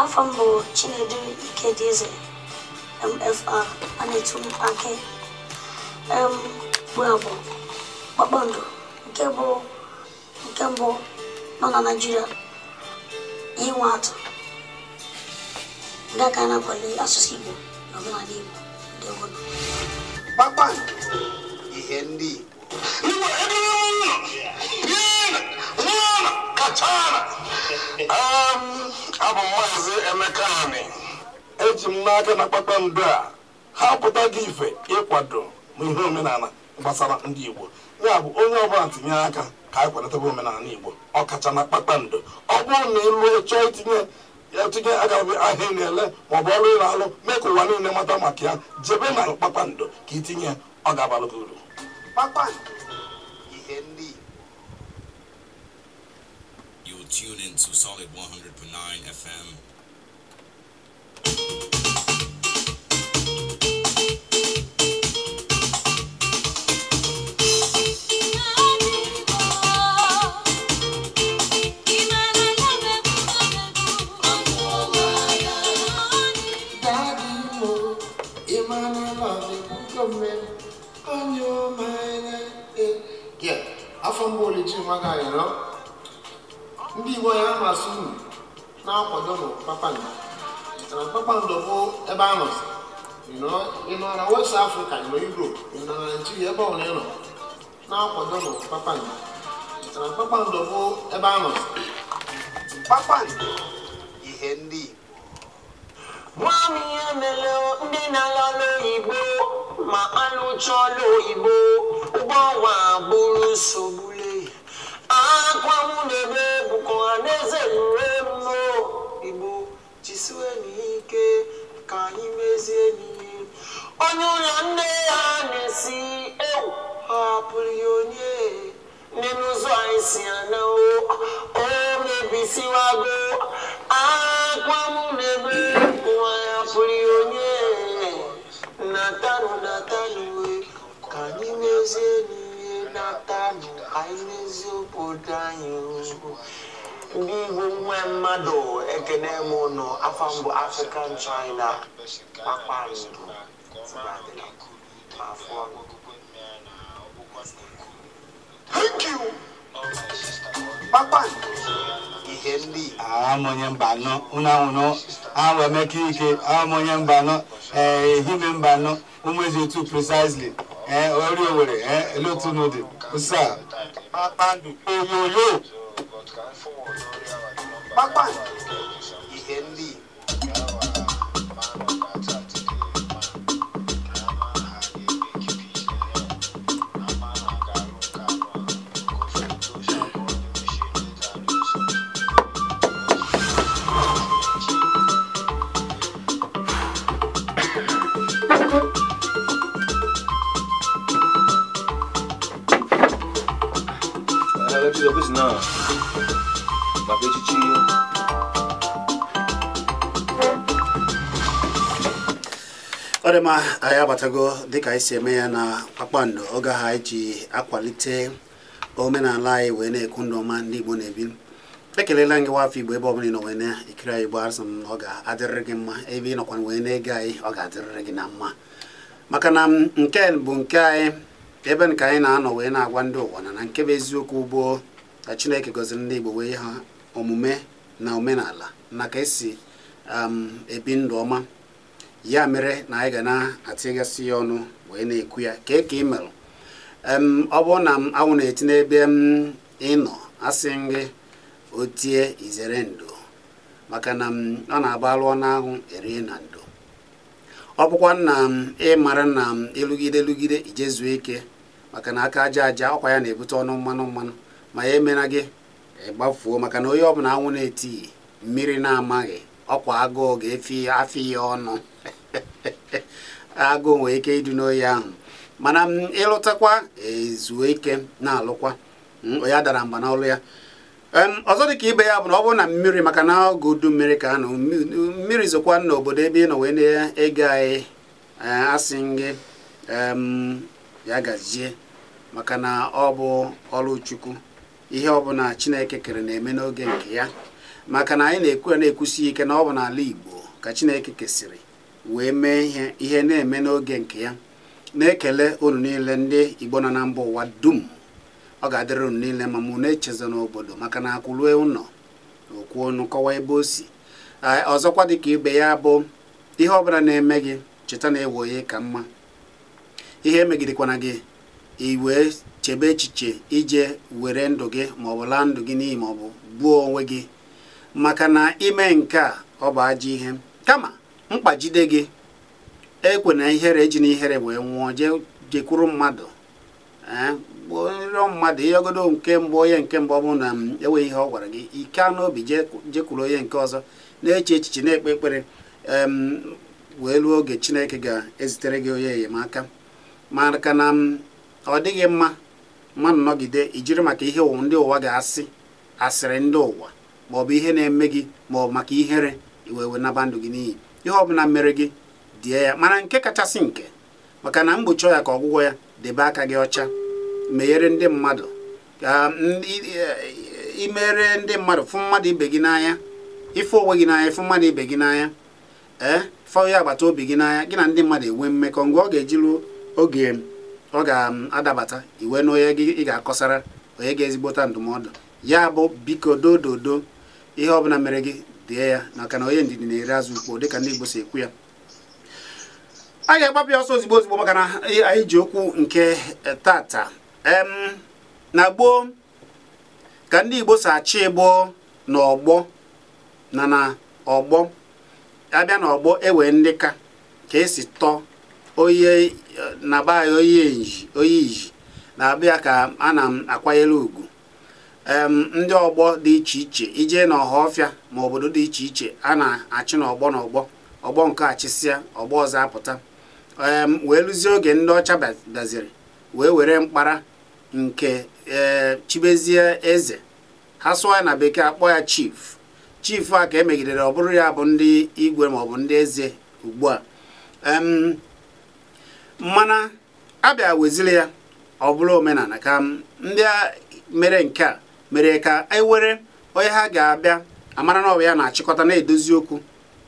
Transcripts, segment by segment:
Afọ m bụ Chinedu Ikedieze MFR, a na-etu m Aki. Bụ abụ Kpakpando nke bụ nke mbụ nọ na Naịjirịa ihe nwe atụ ndị aka na-akwali asụsụ Igbo na omenala Igbo. Ndewo. Kpakpando, ihe ndị Igbo. Abụ Maazị Emeka Ani. Eji m n'aka na Kpakpando a ha pụta gị ife ịkwado ihe omenala gbasara ndị Igbo. Ya bụ onye ọbụla tinye aka ka anyị kwalitebe omenala Igbo, ọkacha na Kpakpando. Ọ bụrụ na ịlụ chọọ itinye aka ahịa ị na-ele maọbụ ọrụ ị na-alụ, mee ka ụwa niile mata maka ya, jebe na Kpakpando ka itinye, ọ ga-abalụ gị uru. Kpakpando, ihe ndị Igbo. You will tune in to Solid 100.9 FM. Ndị Igbo ya na-asụ unu na-akwado nụ Kpakpando. Na Kpakpando bụ ebe a nọ. Ị nọ na West Africa, ị nọ Europe, ị nọ na Nigeria, ebe ọ nọ na-akwado nụ Kpakpando. Na Kpakpando bụ ebe a nọ. Kpakpando, ihe ndị Igbo. Nwami emele ndị na-alụ Igbo ma alụchala Igbo, ụgbọ ọnwa bụrụ nsogbu. Akwa mụ na-ebe bụkọ ha n'eze nre Igbo jisiwe n'ike ka anyị mezie n'ihe. Onye ụlọ nne ha na-esi ewu ha hapụrụ ya onye nne n'ụzọ anyị si ana o mebisiwago. Akwa mụ na-ebe nwa ya hapụrụ ya onye natanụ natanụ ka anyị mezie n'ihe natanụ anyị mezie obodo anyị. Ndị Igbo nwe mmadụ, ekene m ụnụ. Afọ mbụ African China Kpakpando. Thank you. Kpakpando, ihe ndị Igbo. Amonye mba anọ unu anwụnụ ahụ Emeka Ike, amonye mba anọ ehime mba anọ ụmụezi otu precisely ori Owere elotu n'ụdị ụsa. Kpakpando oyoyo. Kpakpando, ihe ndị Igbo. Ọ dị mma, anyị abatago dịka anyị si eme ya na Kpakpando oge ahụ anyị ji akwalite omenala anyị wee na-ekwu ndụ ọma ndị Igbo na-ebi. Ekelela gị nwafọ Igbo ebe ọbụla ị nọ wee na-ekiri anyị bụ asị m na ọ ga-adịrịrị gị mma, ebe ị nọkwa wee na-ege anyị ọ ga-adịrịrị gị na mma, maka na nke bụ nke anyị, ebe nke anyị na-anọ wee na-agwa ndị ụwa na nke bụ eziokwu bụ na Chineke gọziri ndị Igbo wee ha omume na omenala na ka esi ebi ndụ ọma. Ya mere na anyị ga na-atịgasị ya ọnụ wee na-ekwu ya ka eke imelụ. Ọ bụrụ na anwụ na-eti n'ebe m ịnọ, asị m gị otie izere ndo, maka na ọ na-agba alụọ n'ahụ erie na ndo. Ọ bụkwa na ị mara na ịlụgide lụgide ijezuo ike, maka na aka aja aja ọkwa ya na-ebute ọnụ mmanụ mmanụ, ma ya emena gị ịgbafuo, maka na onye ọbụla anwụ na-eti mmiri na-amaghị ọkwa agụụ ga-efi afọ ya ọnụ. Agụụ nwere ike idu n'oyi ahụ, mana ịlụtakwa ezuo ike na-alụkwa onye dara mba n'ọlụ ya. Ọzọ dịka ibe ya bụ na ọ bụrụ na mmiri, maka na oge udu mmiri ka anọ mmiri zokwa n'obodo ebe ị nọ wee na-ege anyị, asị gị ya gazie, maka na ọ bụ ọrụ Chukwu, ihe ọbụla Chineke kere na-eme n'oge nke ya. Maka na anyị na-ekwu ya na-ekwusi ike na ọ bụ n'ala Igbo ka Chineke kesịrị wee mee ihe na-eme n'oge nke ya. Na-ekele unu niile ndị Igbo nọ na mba ụwa dum. Ọ ga-adịrị unu niile ma mụ na-echezọ n'obodo maka na akwụlue ụlọ okwu ọnụ kọwa ebe o si. Ọzọkwa dịka ibe ya bụ ihe ọbụla na-eme gị cheta na ewe onye ka mma. Ihe emegidekwana gị i wee chebe echiche ije were ndụ gị maọbụ laa ndụ gị n'iyi maọbụ gbuo onwe gị, maka na ime nke a ọ bụ ajọ ihe. Kama mkpajide gị ekwe na ihere eji na ihere wee nwụọ, jekwuru mmadụ, rịọ mmadụ ịyọgodo nke mbụ onye nke mbụ ọ bụrụ na enweghị ihe ọ gwara gị ike n'obi jekwuru onye nke ọzọ, na-eche echiche na-ekpe ekpere wee ruo oge Chineke ga-ezitere gị onye enyemaka. Maka na ọ dịghị mma mmadụ nọgide ijiri maka ihe ndị ụwa ga-asị asịrị ndị ụwa maọbụ ihe na-eme gị maọbụ maka ihere iwe wee naba ndụ gị n'iyi. Ihe ọbụla mere gị die ya, mana nke kachasị nke maka na mgbochi ya ka ọgwụgwọ ya, debe aka gị ọcha, meghere ndị mmadụ, ka imere ndị mmadụ fụ mmadụ ibe gị n'anya, ife onwe gị n'anya, ife mmadụ ibe gị n'anya, fụ onye agbata obi gị n'anya, gị na ndị mmadụ enwe mmekọ. Mgbe ọ ga-ejiru oge ọ ga-adabata iwe na onye gị ị ga-akọsara onye ga-ezigbota ndụmọdụ ya bụ biko dododo ihe ọbụla mere gị die ya, maka na onye ndidi na-ere azụ ukpo dịka ndị Igbo si ekwu ya. A ga-agbapụ ya ọsọ ozigbo ozigbo maka na anyị ji okwu nke tata. Na gboo ka ndị Igbo si achị igbo n'ọgbọ na ọgbọ abịa n'ọgbọ ewe ndị ka esi tọọ onye na be anyị onye iji na-abịa ka a na-akwanyere ugwu. Ndị ọgbọ dị iche iche ije na ọhafịa ma obodo dị iche iche a na-achị n'ọgbọ n'ọgbọ, ọgbọ nke achịsịa ọgbọ ọzọ apụta. Wee lụzie oge ndị ọcha bịaziri wee were mkpara nke chibezie eze ha sụọ ya na bekee akpọ ya chief. Chief a ka emegidere ọ bụrụ ya bụ ndị igwe maọbụ ndị eze ugbu a. Mana abịa wezili ya ọ bụrụ omenala ka ndị mere nke a mere ka e were onye ha ga-abịa amara na ọ bụ ya na-achịkọta na-edozi okwu,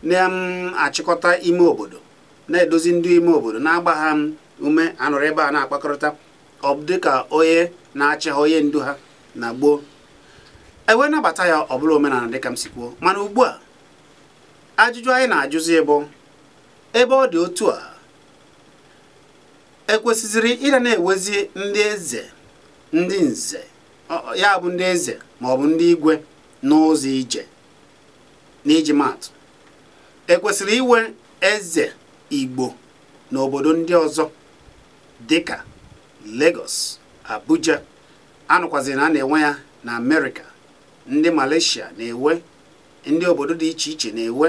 na-achịkọta ime obodo, na-edozi ndị ime obodo, na-agba ha ume anọrọ ebe a na-akpakọrịta, ọ dịka onye na-achị ha, onye ndu ha na gboo. Ewe nabata ya ọ bụrụ omenala dịka m si kwuo. Mana ugbu a ajụjụ anyị na-ajụzi bụ ebe ọ dị otu a ekwesịziri ịda na-ewezi ndị eze ndị nze ya bụ ndị eze maọbụ ndị igwe n'ụzọ ije n'iji maatụ, ekwesịrị iwe eze Igbo n'obodo ndị ọzọ dịka Lagos, Abuja, anụkwaziri na a na-enwe ya na Amerịka, ndị Malaysia na-ewe, ndị obodo dị iche iche na-ewe,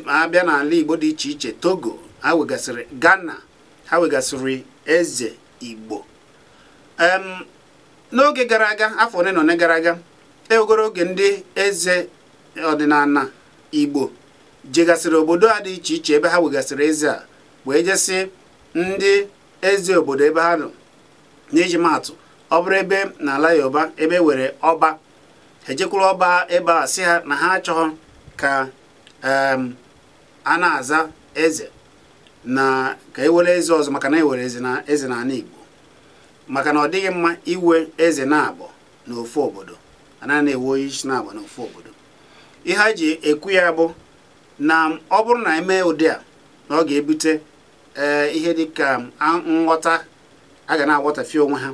abịa n'ala Igbo dị iche iche, Togo ha wegasịrị, Ghana ha wegasịrị eze Igbo. N'oge gara aga, afọ ole na ole gara aga, ewegoro oge ndị eze ọdịnala Igbo jegasịrị obodo a dị iche iche ebe ha wegasịrị eze a wee jesị ndị eze obodo ebe ha nọ. N'iji maatụ, ọ bụrụ ebe n'ala Yoruba ebe were ọba, ejekwuru ọba ebe a sị ha na ha achọghị ka a na-aza eze na ka ewere eze ọzọ maka na ewere eze na eze n'ala Igbo, maka na ọ dịghị mma iwe eze na-abọ n'ofu obodo, anaghị na-ewe onye isi na-abọ n'ofu obodo. Ihe ha ji ekwu ya bụ na ọ bụrụ na eme ụdị a na ọ ga-ebute ihe dịka nghọta a ga na-aghọtafie onwe ha.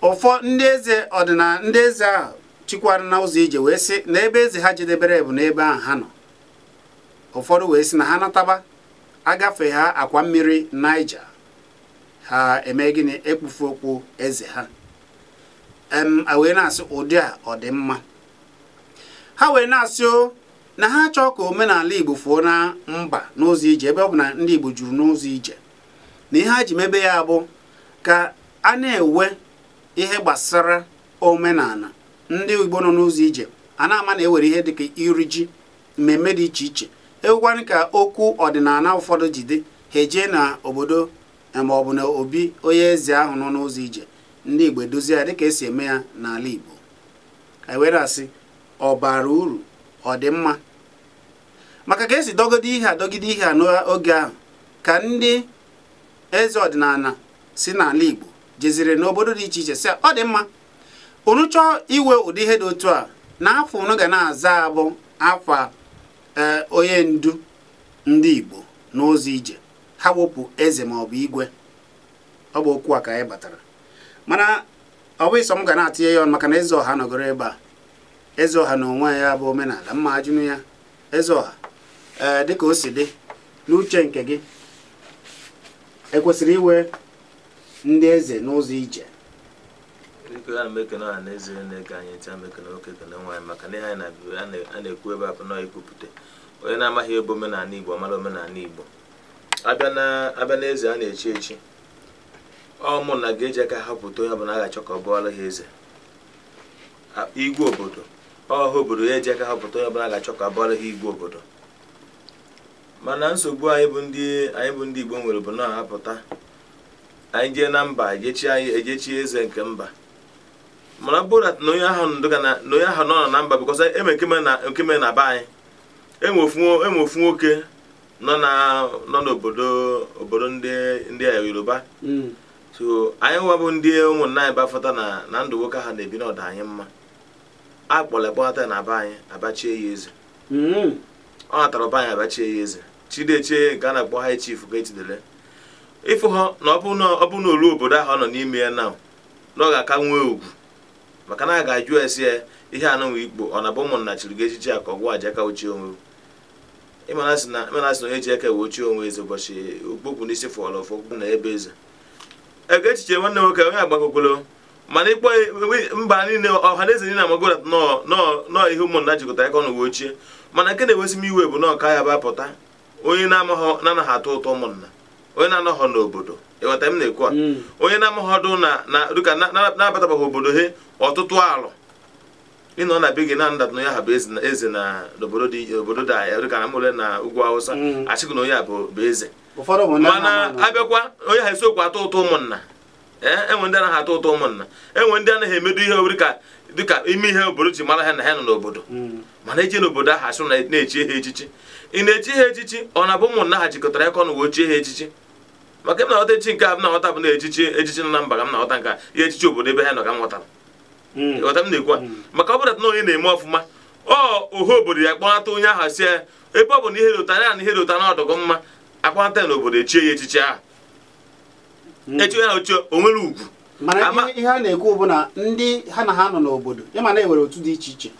Ụfọ ndị eze ọdịnala ndị eze ahụ chikwara na ụzọ ije wee sị na ebe eze ha jedebere bụ n'ebe ahụ ha nọ. Ụfọdụ wee sị na ha nataba agafe ha akwa mmiri Niger, ha eme gịnị, ekpufu okwu eze ha. Wee na-asị ụdị a ọ dị mma. Ha wee na-asị na ha chọọ ka omenala Igbo fuo na mba n'ụzọ ije, ebe ọ bụ na ndị Igbo juru n'ụzọ ije, na ihe ha ji mebe ya bụ ka a na-ewe ihe gbasara omenala ndị Igbo nọ n'ụzọ ije, a na-ama na ewere ihe dịka iri ji, mmemme dị iche iche, ewekwanụ ka okwu ọdịnala ụfọdụ jide ha ejee na obodo ma ọ bụ na obi onye eze ahụ nọ n'ụzọ ije, ndị Igbo edozi ya dịka esi eme ya n'ala Igbo. Anyị were asị Ọ bara uru, ọ dị mma, maka ka esi dọgide ihe adọgide ihe a n'oge ahụ ka ndị eze ọdịnala si n'ala Igbo jeziri n'obodo dị iche iche sị ọ dị mma, unu chọọ iwe ụdị ihe dị otu a na afọ unu ga na-aza abụ afa onye ndu ndị Igbo n'ụzọ ije, ha wepụ eze ma ọ bụ igwe. Ọ bụ okwu a ka anyị batara, mana ọ bụ ịsọ m ga na-atinye ya ọnụ maka na eze ọha nọgoro ebe a. Eze ọha na onwe ya bụ omenala mma ajụnụ ya. Eze ọha, dịka o si dị n'uche nke gị, ekwesịrị iwe ndị eze n'ụzọ ije? Biko, ana m ekene ọha na eze na-ege anyị ntị, ana m ekene nwoke, ekene nwaanyị, maka na ihe anyị na-ekwu ebe a bụ nọọ ikwupụta. Onye na-amaghị ebe omenala Igbo amara omenala Igbo. Abịa na eze a na-echi echi, ọ mụ na ga-eji aka hapụta onye ọbụla a ga-achọ ka ọ bụọla ha eze. Igwe obodo, ọha obodo ya eji aka hapụta onye ọbụla ga-achọ ka ọ bụọla ha igwe obodo. Mana nsogbu anyị bụ ndị Igbo nwere bụ na hapụta anyị jee na mba ejechi eze nke mba, mana ọ bụrụ na onye ahụ nọ na mba, bikọsa eme nkeme na be anyị, enwe ofu nwoke nọ n'obodo obodo ndị Yoruba. So anyị nwa bụ ndị ụmụnna anyị bafọta na ndụ nwoke ha na-ebi n'ọdụ anyị mma, a kpọrọ ekpọnata na be anyị abachie ya eze. Ọ natara ọba anyị abachie ya eze, chidechie nke a na-akpọ high chief ka etidere ịfụ ha na ọ bụ na olu obodo ahụ ọ nọ n'ime ya na ọ ga-aka nwee ugwu, maka na a ga-ajụ esi ya ihe anụnwa ikpo ọ na-abụ ụmụnna chiri gị echichi a ka ọgwụ aja aka ochie onwe. Ịmana sị na onye ji aka wee ochie onwe eze ụbọchị okpokwu n'isi fọrọ ọfọ na ebe eze ego echiche nwanne nwoke onye agbagokwolo, mana ịkpọ mba niile ọha na eze niile amagoro nọọ ihe ụmụnna jikọtara aka ọnụ wee ochie. Mana nke na-ewesi m iwe bụ na ọka ya bụ apụta onye na-anaghị atọ ụtọ ụmụnna, onye na-anọghọ n'obodo, ịghọta m na-ekwu a, onye na-amaghọdụ dịka na-abatabaghị obodo he ọtụtụ alụ ịnọ na be gị na ndata na onye ahụ bụ eze na obodo dị dịka na mụle na ugwu Awụsa achịkụ na onye a bụ eze. Mana abịakwa onye ha esiokwu atọ ụtọ ụmụnna, enwe ndị anaghị atọ ụtọ ụmụnna, enwe ndị anaghị emedo ihe obere ka dịka ime ihe obodo ji mara ha na ha nọ n'obodo. Mana eje n'obodo ahụ asụ na-echi ha echichi, ị na-echi ha echichi ọ na-abụ ụmụnna ha jikọtara aka ọnụ wee chie ha echichi. Maka m na-aghọta echichi nke a m na-aghọta bụ na echichi echichi nọ na mba ka m na-aghọta nke a, ihe echichi obodo ebe ha nọ ka m ghọtara. Ịghọta m na-ekwu a, maka ọ bụrụ na onye na-eme ọfụma ọ ohe obodo ya kpọnata onye ahụ sie ebe ọ bụ na ihe dị ụta ya na ihe dị ụta na ọdọgọ mma akpọnata ya n'obodo echie ya echichi ahụ, echi onye ahụ ochie o nwere ugwu. Mana ihe a na-ekwu bụ na ndị ha na ha nọ n'obodo, ịma na ewere otu dị iche iche,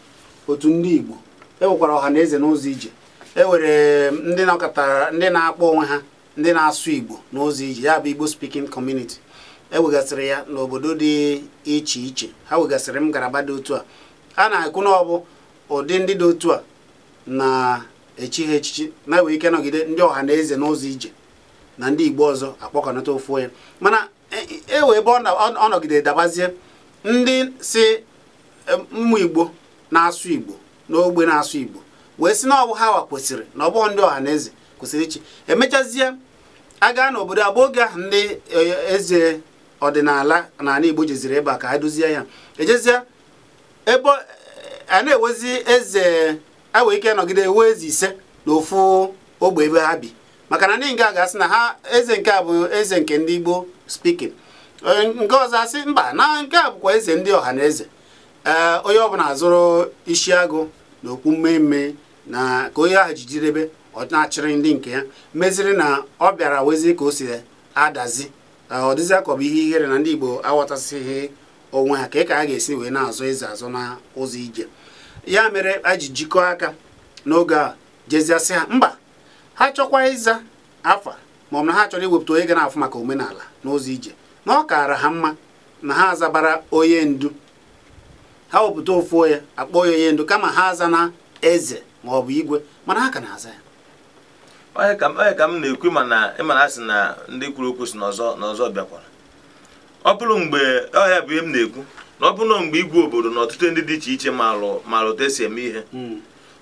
otu ndị Igbo ewekwara ọha na eze n'ụzọ ije, ewere ndị nọkọtara ndị na-akpọ onwe ha ndị na-asụ Igbo n'ụzọ ije, ya bụ Igbo speaking community, ewegasịrị ya n'obodo dị iche iche, ha wegasịrị ngalaba dị otu a. A na-ekwu na ọ bụ ụdị ndị dị otu a na-echi ha echichi na-enwe ike nọgide ndị ọha na eze n'ụzọ ije na ndị Igbo ọzọ akpọkọnata ofu onye. Mana ewe ebe ọ nọgide dabazie ndị si ụmụ Igbo na-asụ Igbo n'ogbe na-asụ Igbo wee sị na ọ bụ ha wa kwesịrị na ọ bụghị ndị ọha na eze kwesịrị ichi. Emechazie aga n'obodo agba oge ahụ ndị eze ọdịnala n'ala Igbo jeziri ebe a ka ha dozie ya, ejezie ebe a na-ewezi eze enwere ike nọgide ewe eze ise n'ofu ogbe ebe ha bi, maka na ndị nke a ga-asị na ha eze nke a bụ eze nke ndị Igbo speaking, nke ọzọ asị mba na nke a bụkwa eze ndị ọha na eze. Ee, onye ọbụla azụrụ isi agụ na okpu mmemme na ka onye ahụ jidebe ọ na-achịrị ndị nke ya, meziri na ọ bịara wezi ka o si adazi, ọ dịzịa ka ọ bụ ihe ihere na ndị Igbo aghọtasịghị onwe ha ka ka a ga-esi wee na-azụ eze azụ na ụzọ ije. Ya mere a ji jikọọ aka n'oge a jeziasị ha mba, ha chọkwa ịza afa ma ọ bụ na ha chọrọ iwepụta onye ga na-afụ maka omenala n'ụzọ ije, na ọ kaara ha mma na ha azabara onye ndu, ha wepụta ofu onye akpọ ya onye ndu kama ha aza na eze ma ọ bụ igwe, mana ha ka na-aza ya. Onye ka m na-ekwu, mana ịmana asị na ndị kwuru okwu si n'ọzọ bịakwara. Ọ bụrụ mgbe ọ ya bụ ihe m na-ekwu, na ọ bụrụ na mgbe igwe obodo na ọtụtụ ndị dị iche iche maara otu esi eme ihe,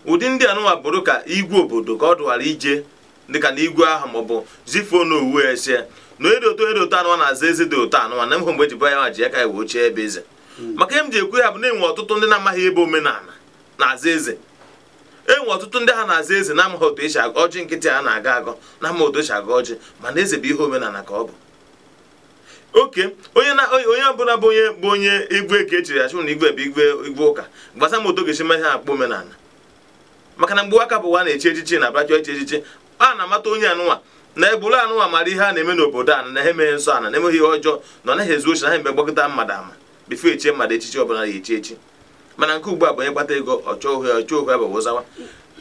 ụdị ndị anụnwa bụrụ ka igwe obodo ka ọ dụghara ije dịka na igwe ahụ maọbụ zifuo n'owu ya sie na onye dị otu onye dị otu anụnwa na-aza eze dị otu anụnwa na mgbe mgbe ji bụ ya nwa ji aka ya wee ochie ebe eze. Maka ihe m ji ekwu ya bụ na enwe ọtụtụ ndị na-amaghị ebe omenala na-aza eze. Enwe ọtụtụ ndị ha na-aza eze na-amaghị otu esi agọ ọjị nkịtị a na-aga agọ na-ama otu esi agọ ọjị, mana eze bụ ihe omenala ka ọ bụ. Oke onye ọbụla bụ onye igwe ka echiri achụ na igwe bụ igwe ụka gbasa ma otu ga-esi ma ihe akpọ omenala. Maka na mgbe aka bụ nwa na-echi echichi na abịa chọọ echi echichi, a na-amata onye anụnwa na egburu anụnwa mara ihe a na-eme n'obodo a na ha emeghị nsọ ana na-emeghị ihe ọjọọ na ọ naghị ezu ochi na ha mgbe gbakọta mmadụ ama bifo echie mmadụ echichi ọbụla ya echi echi. Mana nke ugbu a bụ onye kpata ego ọchọ ohu ọchọ ohu ebe wụzawa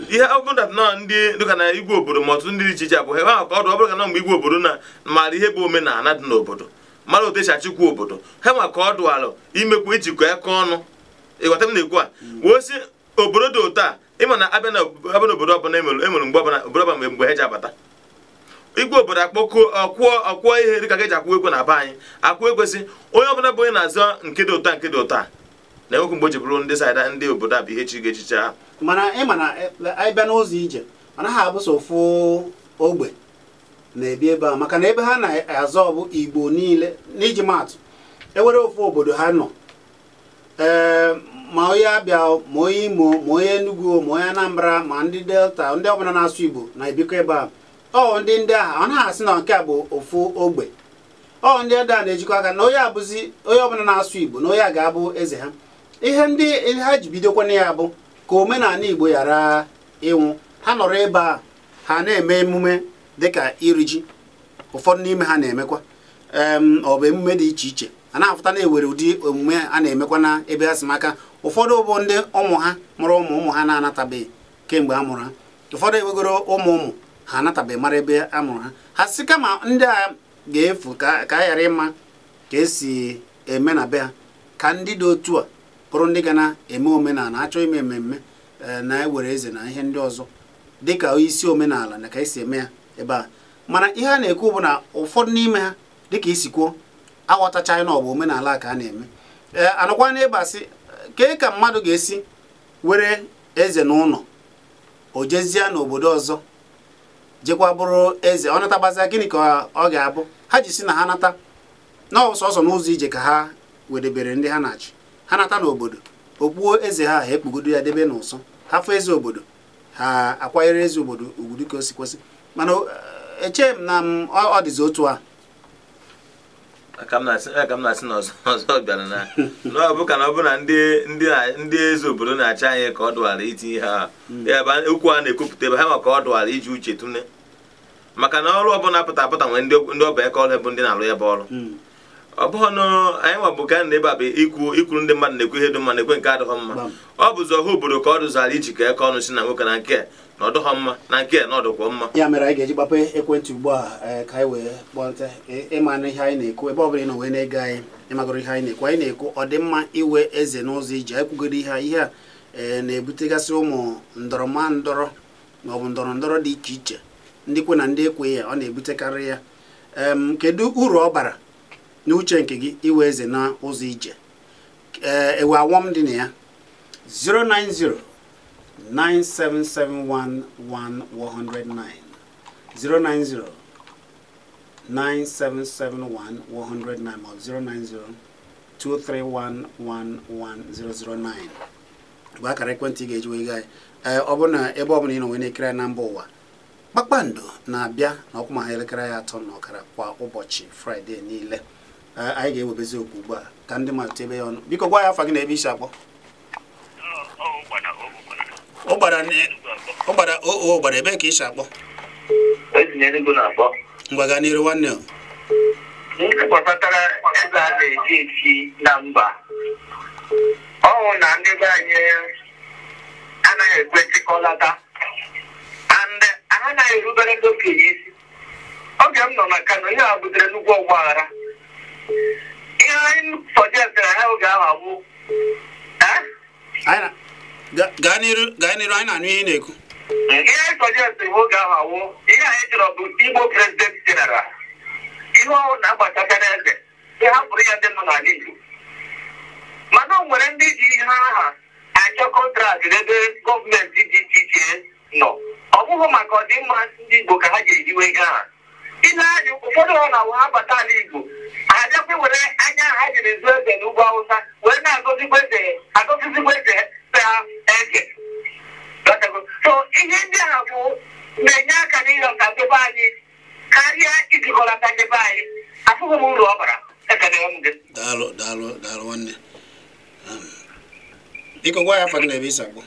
ihe ọ bụla nọ ndị dịka na igwe obodo ma ọtụtụ ndị dị iche iche abụ ha ahụ ka ọ dị. Ọ bụrụ ka na mgbe igwe obodo na mara ihe bụ omenala dị n'obodo, mara otu esi achịkwa obodo ha nwa ka ọ dụalụ imekwa ijikọ aka ọnụ. Ịghọta m na-ekwu a wee sị obodo dị otu a, ịma na abịa n'obodo ọbụla emere mgbe ọbụla obodo ọbụla mgbe ha ji abata igwe obodo akpọkuo ọkwụọ ihe dịka ka eji akwụ ekwe na be anyị akwụ ekwesị onye ọbụla bụ onye na-azọ nke dị otu a nke dị otu a na-enwekwu mgbe o ji bụrụ ndị saịda ndị obodo a bụ ihe chi ga-echiche ahụ. Mana ịma na anyị bịa n'ụzọ ije ọ naghị abụ sọ ofu ogbe na-ebi ebe a, maka na ebe ha na-azọ bụ Igbo niile. N'iji maatụ, ewere ofu obodo ha nọ, ee, ma onye Abịa, ma onye Imo, ma onye Enugu, ma onye Anambra, ma ndị Delta, ndị ọbụla na-asụ Igbo na-ebikọ ebe a. Ọ ndị ahụ ọ naghị asị na nke a bụ ofu ogbe. Ọ ndị ada na-ejikọ aka na onye abụzi onye ọbụla na-asụ Igbo na onye a ga-abụ eze ha. Ihe ndị ha ji bidokwana ya bụ ka omenala Igbo ghara ịnwụ. Ha nọrọ ebe a ha na-eme emume dịka iri ji, ụfọdụ n'ime ha na-emekwa ọ bụ emume dị iche iche a na-afụta na-ewere ụdị omume a na-emekwa na ebe ha si maka ụfọdụ bụ ndị ụmụ ha mụrụ ụmụ ụmụ ha na-anatabeghị kemgbe a mụrụ ha, ụfọdụ ewegoro ụmụ ụmụ ha anatabeghị mara ebe a mụrụ ha. Ha si kama ndị a ga-efu ka a ghara ịma ka esi eme na be ha, ka ndị dị otu a bụrụ ndị ga na-eme omenala, achọ ime mmemme na-ewere eze na ihe ndị ọzọ dịka isi omenala na ka esi eme ya ebe a. Mana ihe a na-ekwu bụ na ụfọdụ n'ime ha dịka isi kwuo aghọtachaghị na ọ bụ omenala ka a na-eme. Ee, anọkwa n'ebe a sị kee ka mmadụ ga-esi were eze n'ụlọ o jezie n'obodo ọzọ jekwa bụrụ eze, ọ natagbazia gịnị ka ọ ga-abụ? Ha ji si na ha nata na ọ sọsọ n'ụzọ ije ka ha wedebere ndị ha na-achị. Ha nata n'obodo okpuo eze ha, ha ekpugodo ya debe n'ụsọ, ha fụ eze obodo ha akwanyere eze obodo ugwu dịka o si kwesị. Mana eche m na ọ dịzi otu a aka m na-asị na ọzọ bịara na ọ bụ ka na ọ bụ na ndị eze obodo na-achị anyị ka ọ dụwara itinye ha ebe okwu a na-ekwupụta ebe ha maka ọ dụwara iji uche tụne, maka na ọrụ ọbụla pụta apụta nwere ndị ọba eke ọrụ bụ ndị na-alụ ya bụ ọrụ. Ọ bụghị na anyị nwa bụ ka na ebe a bụ ikwuru ndị mmadụ na-ekwu ihe dị mma na-ekwe nke adịghọ mma. Ọ bụzi ọha obodo ka ọ dụzara iji ka eke ọnụ si na nwoke na nke na ọdụghọ mma na nke na ọdụkwọ mma. Ya mere anyị ga-eji gbape ekwentị ugbu a ka anyị wee kpọnte ịma na ihe anyị na-ekwu ebe ọ bụla ị nọ wee na-ege anyị ịmagoro ihe anyị na-ekwu. Anyị na-ekwu ọ dị mma iwe eze n'ụzọ ije. Anyị kwugoro ihe a na-ebutegasị ụmụ ndọrọma ndọrọ maọbụ ndọrọ ndọrọ dị iche iche, ndị kwe na ndị ekwe ya, ọ na-ebutekarị ya. Kedu uru ọ bara n'uche nke gị iwe eze na ụzọ ije? Ewe awọm dị na ya. 090 9771 1109, 090 9771 109 ma 090 231 11009 bụ akara ekwentị ị ga-eji wee gaa. Ọ bụrụ na ebe ọbụla ị nọ wee na-ekiri anyị na mba ụwa, Kpakpando na-abịa na ọkụ ma ha elekere ya 3:30 kwa ụbọchị Fraịde niile. Anyị ga-ewebezi okwu ugbu a ka ndị mmadụ tebe ya ọnụ. Biko gwa ya afa gị na ebe isi akpọ. Ụgbara ebe ka isi akpọ? Ngwa gaa n'iru nwanne o. Nke gbasatara eze a na-echi echi na mba, ọ hụ na ndị be anyị anaghị ekwe nchịkọlata and ha anaghị erubere ndị okenye isi. Oge m nọ na Kano, ihe a butere nnukwu ọgba aghara. Ihe anyị sọjestịrị ha oge ahụ abụ gaa n'iru anyị na-anụ ihe ị na-ekwu. Ihe anyị sọjestịrị oge ahụ awụ ihe anyị chọrọ bụ Igbo President General. Ihe ọhụrụ na-agbachata n'eze ihe hapụrụ ya ndị nọ n'ala Igbo, mana o nwere ndị ji ihe aha achọ kọntraktị n'ebe gọọmenti dị iche iche nọ. Ọ bụghị maka ọdịmma ndị Igbo ka ha ji ejiwe ihe aha. Ile anya ụfọdụ ha na-awụ ha bata ala Igbo, ha bịakwa were anya ha jiri zụọ eze n'ugwu Awụsa wee na-agọzikwa eze ha na-ege. So ihe ndị a bụ na-enye aka n'ịghọta ndebe anyị karịa ijikọlata ndebe anyị. Afụghị m uru ọ bara. Ekele m gị. Daalụ daalụ daalụ nwanne. Biko gwa ya afa gị na ebe isi akpọ.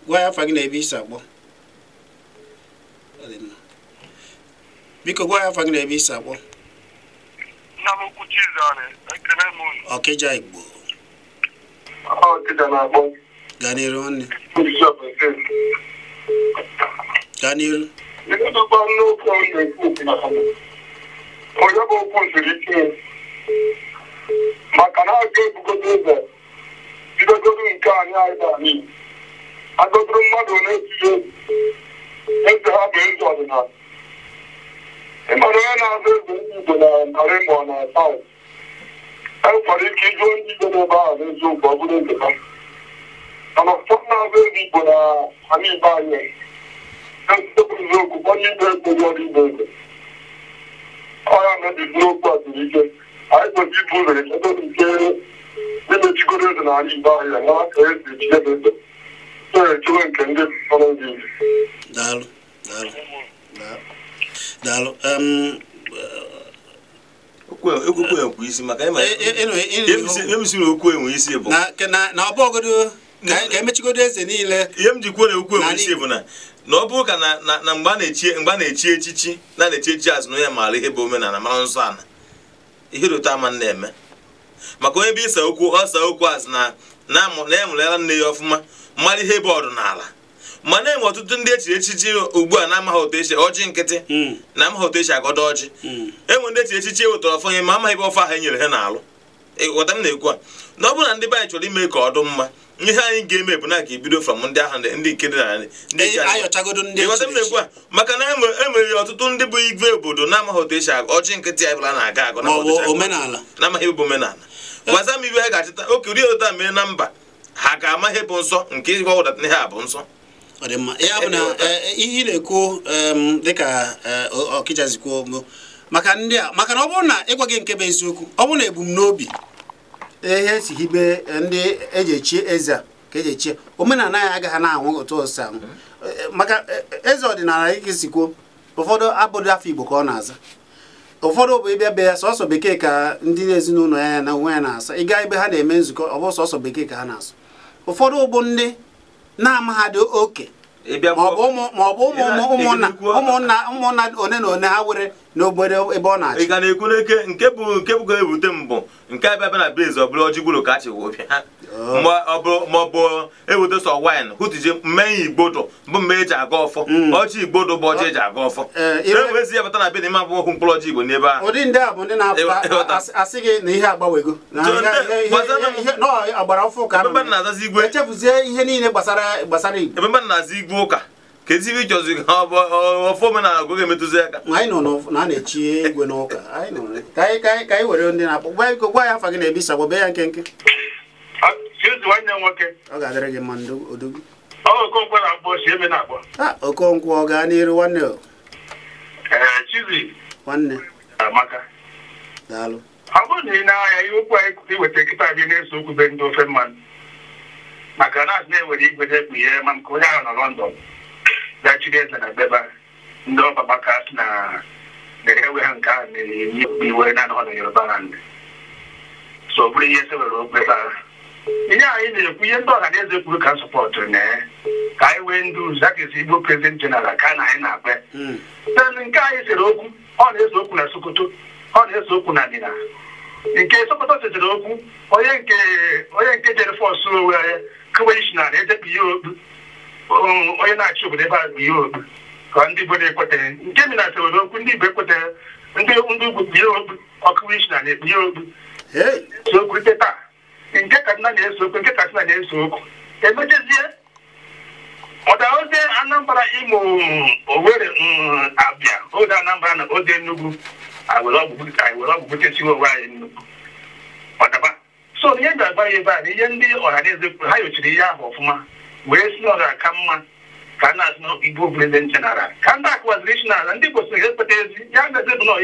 Gwa ya afa gị na ebe isi akpọ. Biko gwa ya afa gị na ebe isi akpọ. Nna m ukwu Chizzy, ekele m unu. Ọkịja Igbo. Ọkịja na-akpọ. Gaa n'iru nwanne. Gaa n'iru. Onye bụ okwu siri ike maka na aga ebugodo eze bidogodo nke anyị anyị agodoro mmadụ na-etinye eze ha bụ eze ọdịnala. Ịmara onye na-azụ eze ndị Igbo na narị ma ọ na saụt enwekwara ike ịjụ ndị Igbo n'ebe ahụ n'eziokwu ọ bụrụ eze ha, mana ụfọdụ na-azụ eze Igbo na ala Igbo anyị eziokwu eziokwu onye Igbo ekpeghi ọrụ Igbo eze. Ọ ya mebiziri okwu a siri ike. Anyị kwesịrị ibu ụzọ echebe nke imechigoro eze n'ala Igbo ahịa na ka esi ejide eze na-echewe nke ndị fọrọ ndị Igbo. Daalụ daalụ daalụ. Okwu enwe isi maka emesiri okwu enwe isi bụ na ọ bụgodo ka emechigodo eze niile. Ihe m ji kwuo na okwu enwe isi bụ na ọ bụrụ ka na mgbe a na-echi echichi na na-echi echichi azụ na onye maara ihe bụ omenala mara nsọ ala ihe dị ụtọ ama na-eme maka onye bụ ịsa okwu ọsa okwu azụ na na emụlara nne ya ọfụma mara ihe bụ ọdịnala. Mana enwe ọtụtụ ndị echiri echichi ugbu a na-amaghị otu esi ọjị nkịtị na amaghị otu esi agọdo ọjị. Enwe ndị echiri echichi ewetara ọfọ nye ma amaghị ebe ọfọ ahụ e nyere ha n'alụ. Ịghọta m na-ekwu a na ọ bụrụ na ndị be anyị chọrọ ime ka ọ dị mma, ihe anyị ga-eme bụ na ka ebido from ndị ahụ ndị nke dị na ndị ịghọta m na-ekwu a maka na enwere ọtụtụ ndị bụ igwe obodo na-amaghị otu esi ọjị nkịtị anyị bụla na-aga agụ na-amaghị ebe omenala. Gwaza m ibe ha ga-achịta oke ụdị ụta mee na mba ha ga-ama ihe bụ nsọ nke ịgwa ụdata ihe a bụ nsọ. Ọ dị mma. Ya bụ na ihe ị na-ekwu dịka Ọkịja si kwuo maka ndị a, maka na ọ bụrụ na ịgwa gị nke bụ eziokwu, ọ bụrụ na ebumnobi ihe si hibe ndị eji echi eze a ka eji echi omenala ya agaghị na-anwụ otu ọsọ anwụ. Maka eze ọdịnala ike si kwuo ụfọdụ abụdị afọ Igbo ka ọ na-aza, ụfọdụ bụ ịbịa be ya sọsọ bekee ka ndị ezinụlọ ya na onwe ya na-asa. Ịga ebe ha na-eme nzukọ ọ bụ sọsọ bekee ka ha na-asụ. Ụfọdụ bụ ndị na-amaghadị oke ma ọ bụ ụmụnna one na one ha were n'obodo ebe ọ na-achị. Ị ga na-ekwu n'eke nke bụ ka ewute mbụ nke abịa bịa na bezi ọ bụrụ ọjị gwuru ka achị wụ bịa ma ọ bụ ewute sọ wine hụtije mmenya igbodo bụ mme eji aga ọfọ ọjị igbodo bụ ọjị eji aga ọfọ enwezi ya bata na be na ime abụọ hụ mkpụrụ ọjị Igbo n'ebe ahụ. Ụdị ndị a bụ ndị na-apụta asị gị na ihe agbanwego na agbara ọfụ ka echefuzie ihe niile gbasara Igbo. Ebe mmadụ na-aza igwe ụka ka ezi ibe ịchọzi ka ọ bụ ọfọ omenala ka ọ ga-emetụzi aka. Anyị nọ na a na-echi igwe n'ụka ka anyị were ndị na-akpọ. Gwa gwa ya afa gị na-ebi sagbo bee ya nkenke. Ọ ga-adịrị gị mma odogwu. Okonkwo ọ gaa n'iru nwanne o. Nwanne. Daalụ. Ọ bụrụ na ị na-ahịa ihe okwu anyị iweta nkịta gị na-eso okwu be ndị ofe mmanụ maka na asị na-ewere igwe na-ekpughe ma nke onye ahụ nọ London gachiri eze na beba ndị ọba gbakasị na na-ewe ha nke ahụ na-enye iwe na anọ na Yoruba land. So ọ bụrụ ihe sewere okwu ebe ahụ ihe anyị na-ekwu ihe ndị ọha na eze kwuru ka sọpọtụ na ka anyị wee ndị ụzọ akesi Igbo president general ka na anyị na-akpa. Nke anyị sere okwu ọ na-ese okwu na Sokoto, ọ na-ese okwu na Nina. Nke Sokoto sesere okwu onye nke jere fọsụ onwe ya kewe isi na ejekpa ihe okpu onye na-achị obodo ebe a bụ ihe okpu ka ndị Igbo na-ekweteghị. Nke Mina sewere okwu ndị Igbo ekweteghị, ndị ugwu kpu ihe okpu ọkụwe isi na na-ekpu ihe okpu so okwu taa. Nke Kaduna na-ese okwu, nke Katsina na-ese okwu emechezie ọdaoze Anambra, Imo, Owerri, Abia, oze Anambra na oze Enugu were ọgwụ butesiwe onwe anyị nnukwu ọdaba. So ihe ga-agba ya ebe a na ihe ndị ọha na eze ha yochiri ihe ahụ ọfụma wee si na ọ ga-aka mma ka a na-asị na Igbo president general ka ndị akụwaziri isi n'ala ndị Igbo siri ekpeta ezi ya gazi bụ na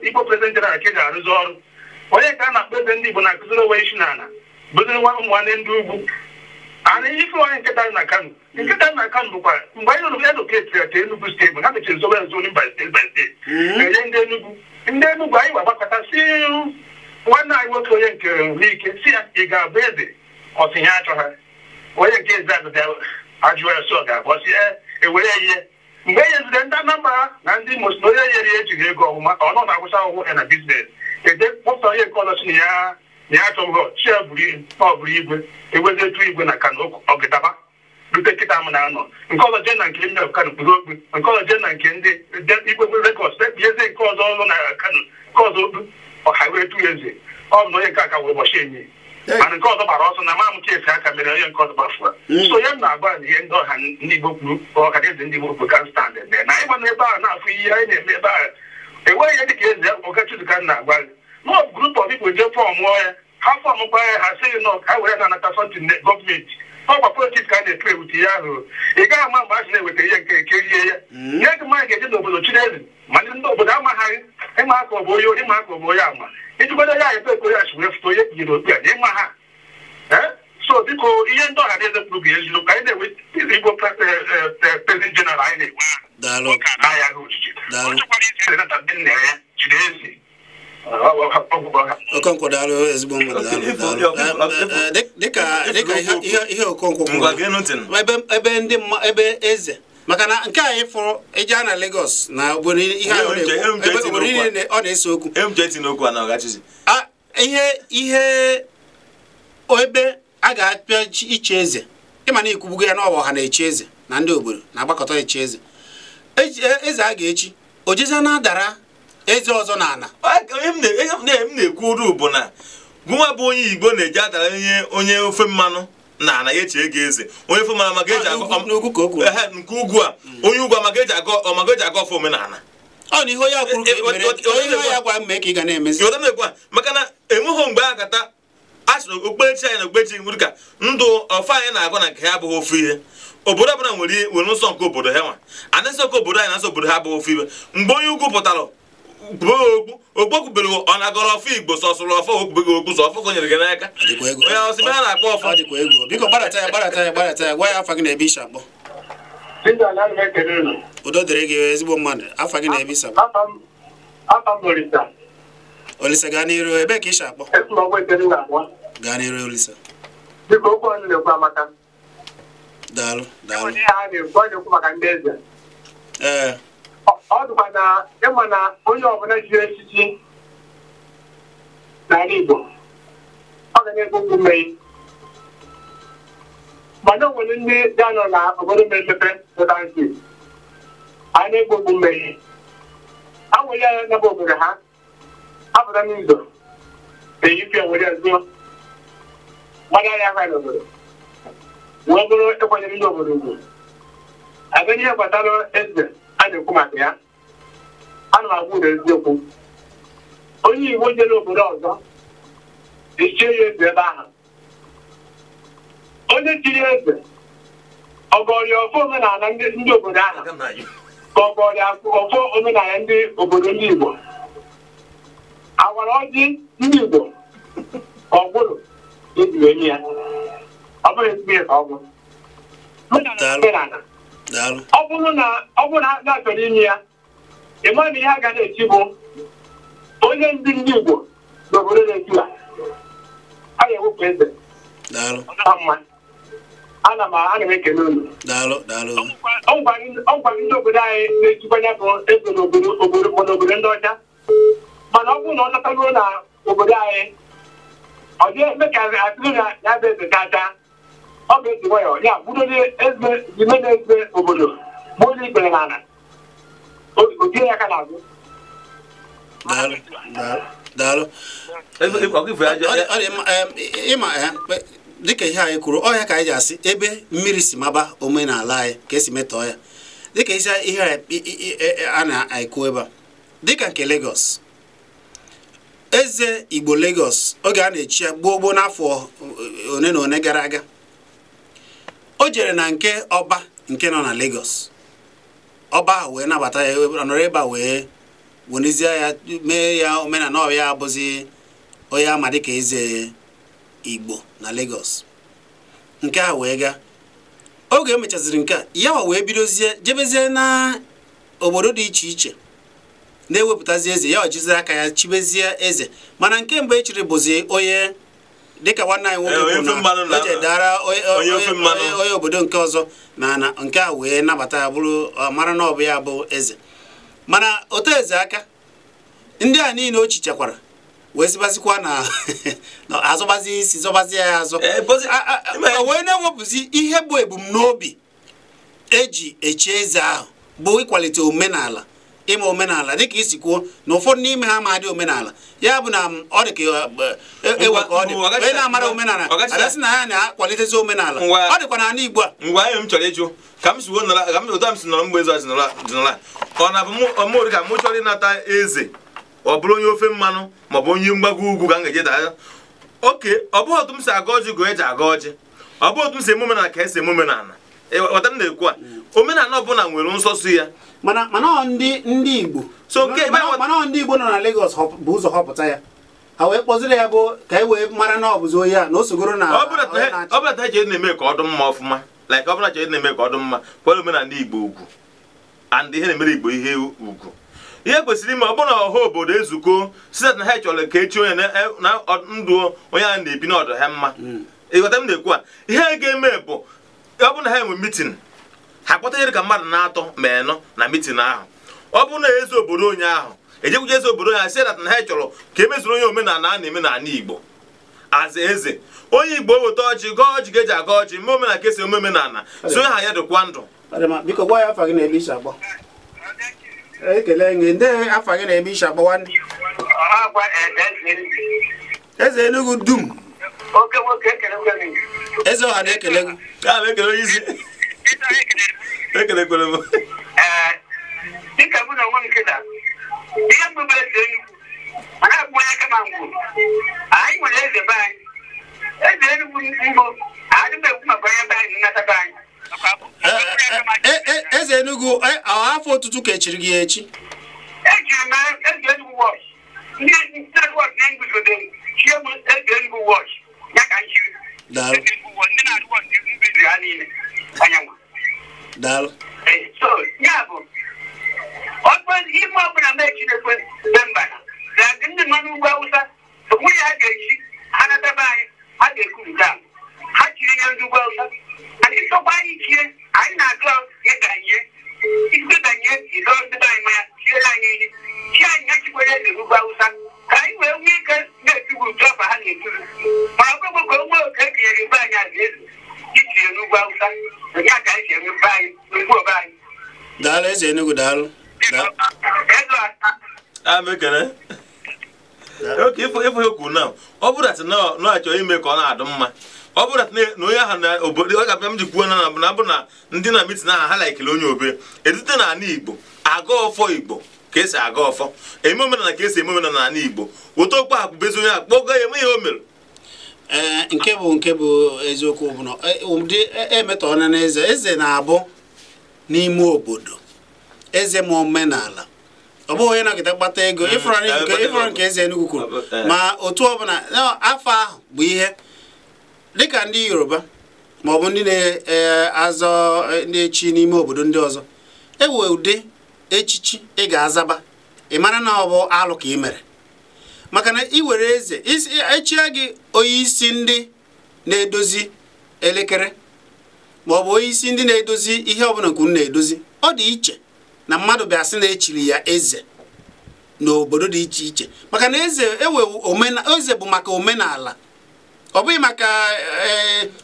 Igbo president general ka e ji arụzi ọrụ. Onye ka a na-akpọ eze ndị Igbo na-akụziri onwe isi n'ala bụziri nwa ụmụ nwanne ndị ugwu Ana ife onye nkịta na Kano nkịta na Kano bụkwa mgbe anyị nụrụ eduketi ya ka Enugu steeti ha mechiri zobe nzoni by state by state enye ndị Enugu ndị Enugu anyị gbagbakọta si nwanne anyị nwoke onye nke Wike si ya ị ga-abụ eze ọsị ya achọ ha onye nke eze agụta ajụọ ya sị ọ ga-abụ ọsị ewere ya ihe mgbe e nyeziri ndị Anambra na ndị Imo si na onye nyere ya ejighị ego ọmụma ọ nọ na-agwụcha ahụhụ ya na biznes ede kpọpụta onye nke ọzọ si na ya na ya achọghị chi ya buru igwe ewezi etu igwe na Kano ọgịdaba rute nkịta m na-anọ nke ọzọ jee na nke ndị Kano kpuru okpu nke ọzọ jee na nke ndị igwe Lagos eze nke ọzọ ọzọ na Kano nke ọzọ okpu ọha wee tu eze ọ bụ na onye nke aka wee ụbọchị enyi mana nke ọzọ gbara ọsọ na ma m kesi aka mere onye nke ọzọ gbafua so ya m na-agba na ihe ndị ọha ndị Igbo kwuru ọha na eze ndị Igbo kwuru ka m stand na anyị gba n'ebe ahụ na-afụ ihe anyị na-eme ebe ahụ enweghị ihe dịka eze Ọkachuzuka na-agwa gị nọ group of people jee fọm ya ha fọm kwa ya ha sịghị nọ ka were na-anata something gọọmenti ọkwa politiks ka a na-etu ewute ya ahụ ị gaghị ama mgbe a sị na-eweta ihe nke kerie ya nye gị mmadụ ga-eje n'obodo Chineze ma ndị obodo amaghị ịma aka ọ bụ onye ịma aka ọ bụ onye ama ijikwado ya ebe ekwe ya si wee fụta onye kpunyere okpu ya na ịma ha so biko ihe ndị ọha na eze kwuru bụ eziokwu anyị na-enwe Igbo president general anyị na-enwe ụka na ya ojiji ọ chọkwara isi nata ndị nna ya chiri eze. Okonkwo daalụ ezigbo mmadụ daalụ dịka ihe Okonkwo kwuru ebe ndị ebe eze maka na nke anyị fụrụ eje na Lagos na obodo ihe obodo niile ọ na-ese okwu ihe ebe a ga-apịa iche eze ịma na ikwubugo ya n'ọwa ọha na-echi eze na ndị obodo na-agbakọta echi eze eze a ga-echi ojeze na-adara eze ọzọ na ana m na-ekwu uru bụ na gụnwa bụ onye Igbo na-eji adara onye ofe mmanụ na ana ya echi ego eze onye ofe mmanụ maka eji nke ugwu a onye ugwu maka eji aga ọfọ omenala ọ na ihe onye kwuru onye ya gwa mme ka ị ga na-emezi maka na enweghị mgbe a gata a sịrị okpukperechi anyị na okpukperechi nwere ka ndụ ọfọ anyị na-agụ na nke ya abụghị ofu ihe obodo ọbụla nwere nsọ nke obodo ha nwa ana nsọ nke obodo anyị na nsọ obodo ha abụghị ofu ihe mgbe onye ugwu pụtara ogbo kwubere ọ na-agọrọ ọfọ Igbo sọsụrụ ọfọ okwubeghị okwu sọ ọfọ konyere gị n'aka onye ọsị ha na-akpọ ọfọ dịkwa egwu biko gbadata ya gbadata ya gbadata ya gwa ya afa gị na ebe isi akpọ udo dịrị gị ezigbo mmadụ afa gị na ebe isi akpọ Olisa gaa n'iru ebe ka isi akpọ gaa n'iru Olisa daalụ daalụ ee ọ dịkwa na ịma na onye ọbụla jiri echichi n'ala Igbo ọ ga na-ekwu okwu mmeghe mana o nwere ndị ga-anọ na obodo mmepe pụta nsi a na-ekwu okwu mmeghe ha nwere ya n'ebe obodo ha apụta n'ụzọ eyipịa were zuo gbada ya aka n'obodo wee bụrụ ịkwanyere ndị obodo ugwu abịa n'ihe gbasara eze a na-ekwu maka ya ana m agwa uru eziokwu onye Igbo jere obodo ọzọ echie ya eze ebe ahụ onye chiri eze ọgọrịa ọfọ omenala ndị obodo ahụ ka ọgọrịa ọfọ omenala ndị obodo ndị Igbo awara ọjị ndị Igbo ka ọ gwụrụ ejiri enye ya ọ bụrụ ezigbo ihe ka ọ bụ omenala ọ bụrụ na na-achọrọ ime ya ị ma na ihe a ga na-echi bụ onye ndị ndị Igbo n'obodo na-echu a a ga-ewepụ eze mma ana m ekele unu ọ gwara ndị obodo anyị na-echikwanya bụ eze n'obodo obodo ndị ọcha mana ọ bụrụ na ọ nataruo na obodo anyị ọ dị eme ka atụrụ na ya bụ eze kacha ọ ga-eji nwayọọ ya bụrụzie eze ime na-eze obodo gbuo onye ikpere n'ala o tie ya aka n'azụ. Daalụ ịma dịka ihe anyị kwuru ọhịa ka anyị ji asị ebe mmiri si maba omenala anyị ka esi metọọ ya dịka ihe a na-ekwu ebe a dịka nke Lagos eze Igbo Lagos oge a na-echi ya gboo gboo n'afọ one na one gara aga o jere na nke ọba nke nọ na Lagos ọba ahụ wee nabata ya nọrọ ebe a wee wenizie ya mee ya omenala ọ ya abụzi onye ama dịka eze Igbo na Lagos. Nke a wee gaa oge emechaziri nke a ya wee bidozie jebezie na obodo dị iche iche na-ewepụtazi eze ya ọjizi aka ya chibezie eze. Mana nke mbụ echiri bụzi onye dịka nwanne anyị nwoke kwuru na o jedara onye obodo nke ọzọ na nke a wee nabata ya bụrụ mara na ọ bụ ya bụ eze. Mana otu eze aka ndị a niile o chichakwara wee zibazikwa na azọbazi isi zọbazi ya azọ wee na-ewepụzi ihe bụ ebumnobi eji echi eze ahụ bụ ịkwalite omenala, ime omenala dịka isi kwuo na ụfọdụ n'ime ha ma dị omenala ya bụ na ọ dị ka ewe ka ọ dị onye na-amara omenala abịasị na ya na-akwalitezi omenala ọ dịkwa n'ala Igbo a. Ngwa anyị m chọrọ ịjụ ka m si nọrọ mgbe eze dịnọla ọ na-abụ mụ ka mụ chọrọ ịnata eze ọ bụrụ onye ofe mmanụ maọbụ onye mgbago ugwu ka m ga-eje daa oke ọ bụghị otu m si aga ọjị ka eji aga ọjị, ọ bụghị otu m si eme omenala ka esi eme omenala. Ghọta m na-ekwu a omenala ọbụla nwere nsọsụ ya. Mana ndị Igbo mana ndị Igbo nọ na Lagos bụ ụzọ họpụta ya ha wee kpọziri ya bụ ka e wee mara na ọ bụzi onye a na o sogoro na ọ bụla ta eche na-eme ka ọ dị mma ọfụma, like ọ bụla chọrọ na-eme ka ọ dị mma kwere omenala Igbo ugwu and ihe na-emere Igbo ihe ugwu. Ihe kwesịrị ime ọ bụrụ na ọha obodo ezukọ site na ha chọrọ ka echi onye na ndụ onye a na-ebi n'ọdụ ha mma. Ịghọta m na-ekwu a ihe ga-eme bụ ọ bụrụ na ha enwe mitin ha kpọta ihe ka mmadụ na-atọ ma enọ na mitin ahụ, ọ bụrụ na eze obodo onye ahụ ejekwuje eze obodo onye ahụ sị na ha chọrọ ka emezuru onye omenala a na-eme n'ala Igbo aza eze onye Igbo weta ọjị gọọ ọjị ga-eji aga ọjị mee omenala ka esi eme omenala so ha ya dịkwa ndụ. Biko gwa ya afa gị na ebe isi agbọ. Ekele gị ndị afa gị na ebe isi agbọ nwanne. Eze Enugu dum. Eze ọha na-ekele gị. Dịka mụ na onwe m kịta ihe mbụ bụ eze Enugu mana abụ onye kama ngwụ anyị nwere eze be anyị eze Enugu mbụ adị m ekwu maka onye be anyị nnata be anyị. Eze Enugu afọ otutu ka echiri gị echi? Echiri m eze Enugu wọch ndị wọch na-eguzode chie m eze Enugu wọch ya ka m chiri ndị na-arụ wọch mbeziri ha niile anyanwụ. Daalụ. So ya bụ ime ọbụla m echinekwe be mba na ndị nọ n'ugwu Awụsa onwunye ha ga-echi ha nataba anyị ha ga-ekwupụta ha chiri nye ndị ugwu Awụsa anyị sọkwa anyị chie anyị na-atụ ịdanye ikpebanye ịzọ ndị be anyị manya chiere anyị ihe chi anyị ya chikwere eze n'ugwu Awụsa ka anyị wee nwee ike na-etigbu utu afọ ha na-eturu ma ọ bụrụ ka onwe oke etinyere be anyị aza eze itinye n'ugwu Awụsa onye ka anyị si eme be anyị n'ugwu obe anyị. Daalụ eze Enugu daalụ. Oke ịfụ ihe kwuru na ọ bụrụ na ọ achọrọ ime ka ọ na-adụ mma ọ bụrụ na onye ahụ na obodo ọ ga-abịa m ji kwuo na na bụ na ndị na mitin ahụ ha laikiri onye obe edute n'ala Igbo aga ọfọ Igbo ka esi aga ọfọ eme omenala ka esi eme omenala n'ala Igbo weta okpu akwụbezi onye akpọgo ya eme ihe o mere. Ee, nke bụ eziokwu bụ na ụdị emetọna na eze eze na-abụ n'ime obodo eze ma omenala ọ bụghị onye na-agịta kpata ego ịfụrụ nke eze Enugu kwuru ma otu ọbụla afọ ahụ bụ ihe dịka ndị Yoruba ma ọ bụ ndị na-azọ ndị echi n'ime obodo ndị ọzọ ewe ụdị echichi ị ga-azaba ị mara na ọ bụ alụ ka ị mere maka na ị were eze echie gị onye isi ndị na-edozi elekere ma ọ bụ onye isi ndị na-edozi ihe ọbụla nke unu na-edozi ọ dị iche na mmadụ bịa sị na echiri ya eze n'obodo dị iche iche maka na eze eze bụ maka omenala ọ bụghị maka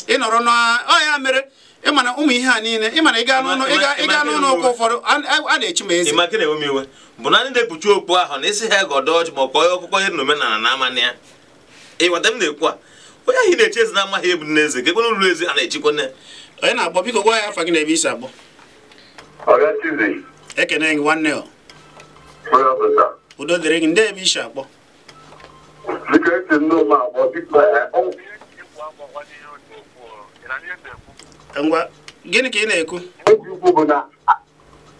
ịnọrọ n'ọya mere ịmana ụmụ ihe a niile ịmana ịga n'ụlọ ụka ụfọdụ a na-echi ma eze ịma na-enwe m iwe bụ na ndị na-ekpuchi okpu ahụ na isi ha gọdọ ọjị ma ọ kọọ ọkụkọ ihe na omenala na ama ya ịghọta m na-ekwu a onye ahụ na-echi eze na-amaghị ebu n'eze ka ekwe n'ụlọ eze a na-echikwa nne onye na-akpọ biko gwa ya afa gị na ebe isi akpọ. Ekene gị nwanne o udo dịrị gị ndị ebe isi akpọ. Ngwa gịnị ka ị na-ekwu?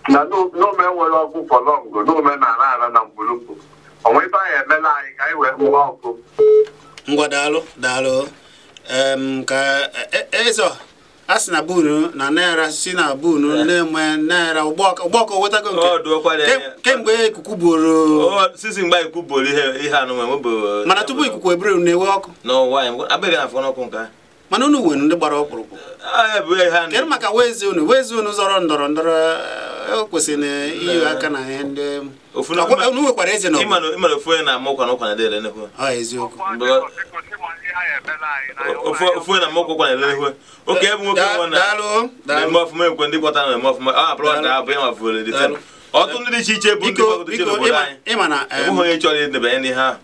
Na n'ome nwere ọkụ fọlọngụ n'ome na-ara ara na mgbulukwu onwe ife anyị emela anyị ka anyị wee nwee ọkụ. Ngwa daalụ daalụ. Ka eze a sị na bunu na naira si na bunu na-enwe naira ụgbọọkụ wetago nke kemgbe ikuku buoro sisi mgbe ikuku buoro ihe anụ nwe mana tupu ikuku eburu na-ewe ọkụ n'ụwa abịghị na afọ n'ọkụ nke mana unu nwere ndị gbara ọkpụrụkpụ kedu maka wezi unu zọrọ ndọrọ ndọrọ o kwesịrị na iyi aka na ihe ndị unu nwekwara eze na ịmana ofu onye na-ama ụkwa na ụkwa na-edere n'ekwe eziokwu ofu onye na-ama ụkwa na-edere n'ekwe oke ebe nwoke nwe na-eme ọfụma ekwe ndị kwọta na-eme ọfụma ọ abụrụ na abụ ya ma fuole dị ọtụtụ ndị dị iche iche bụ ndị gbagote n'obodo anyị enweghị onye chọrọ idebanye n'ihe ahụ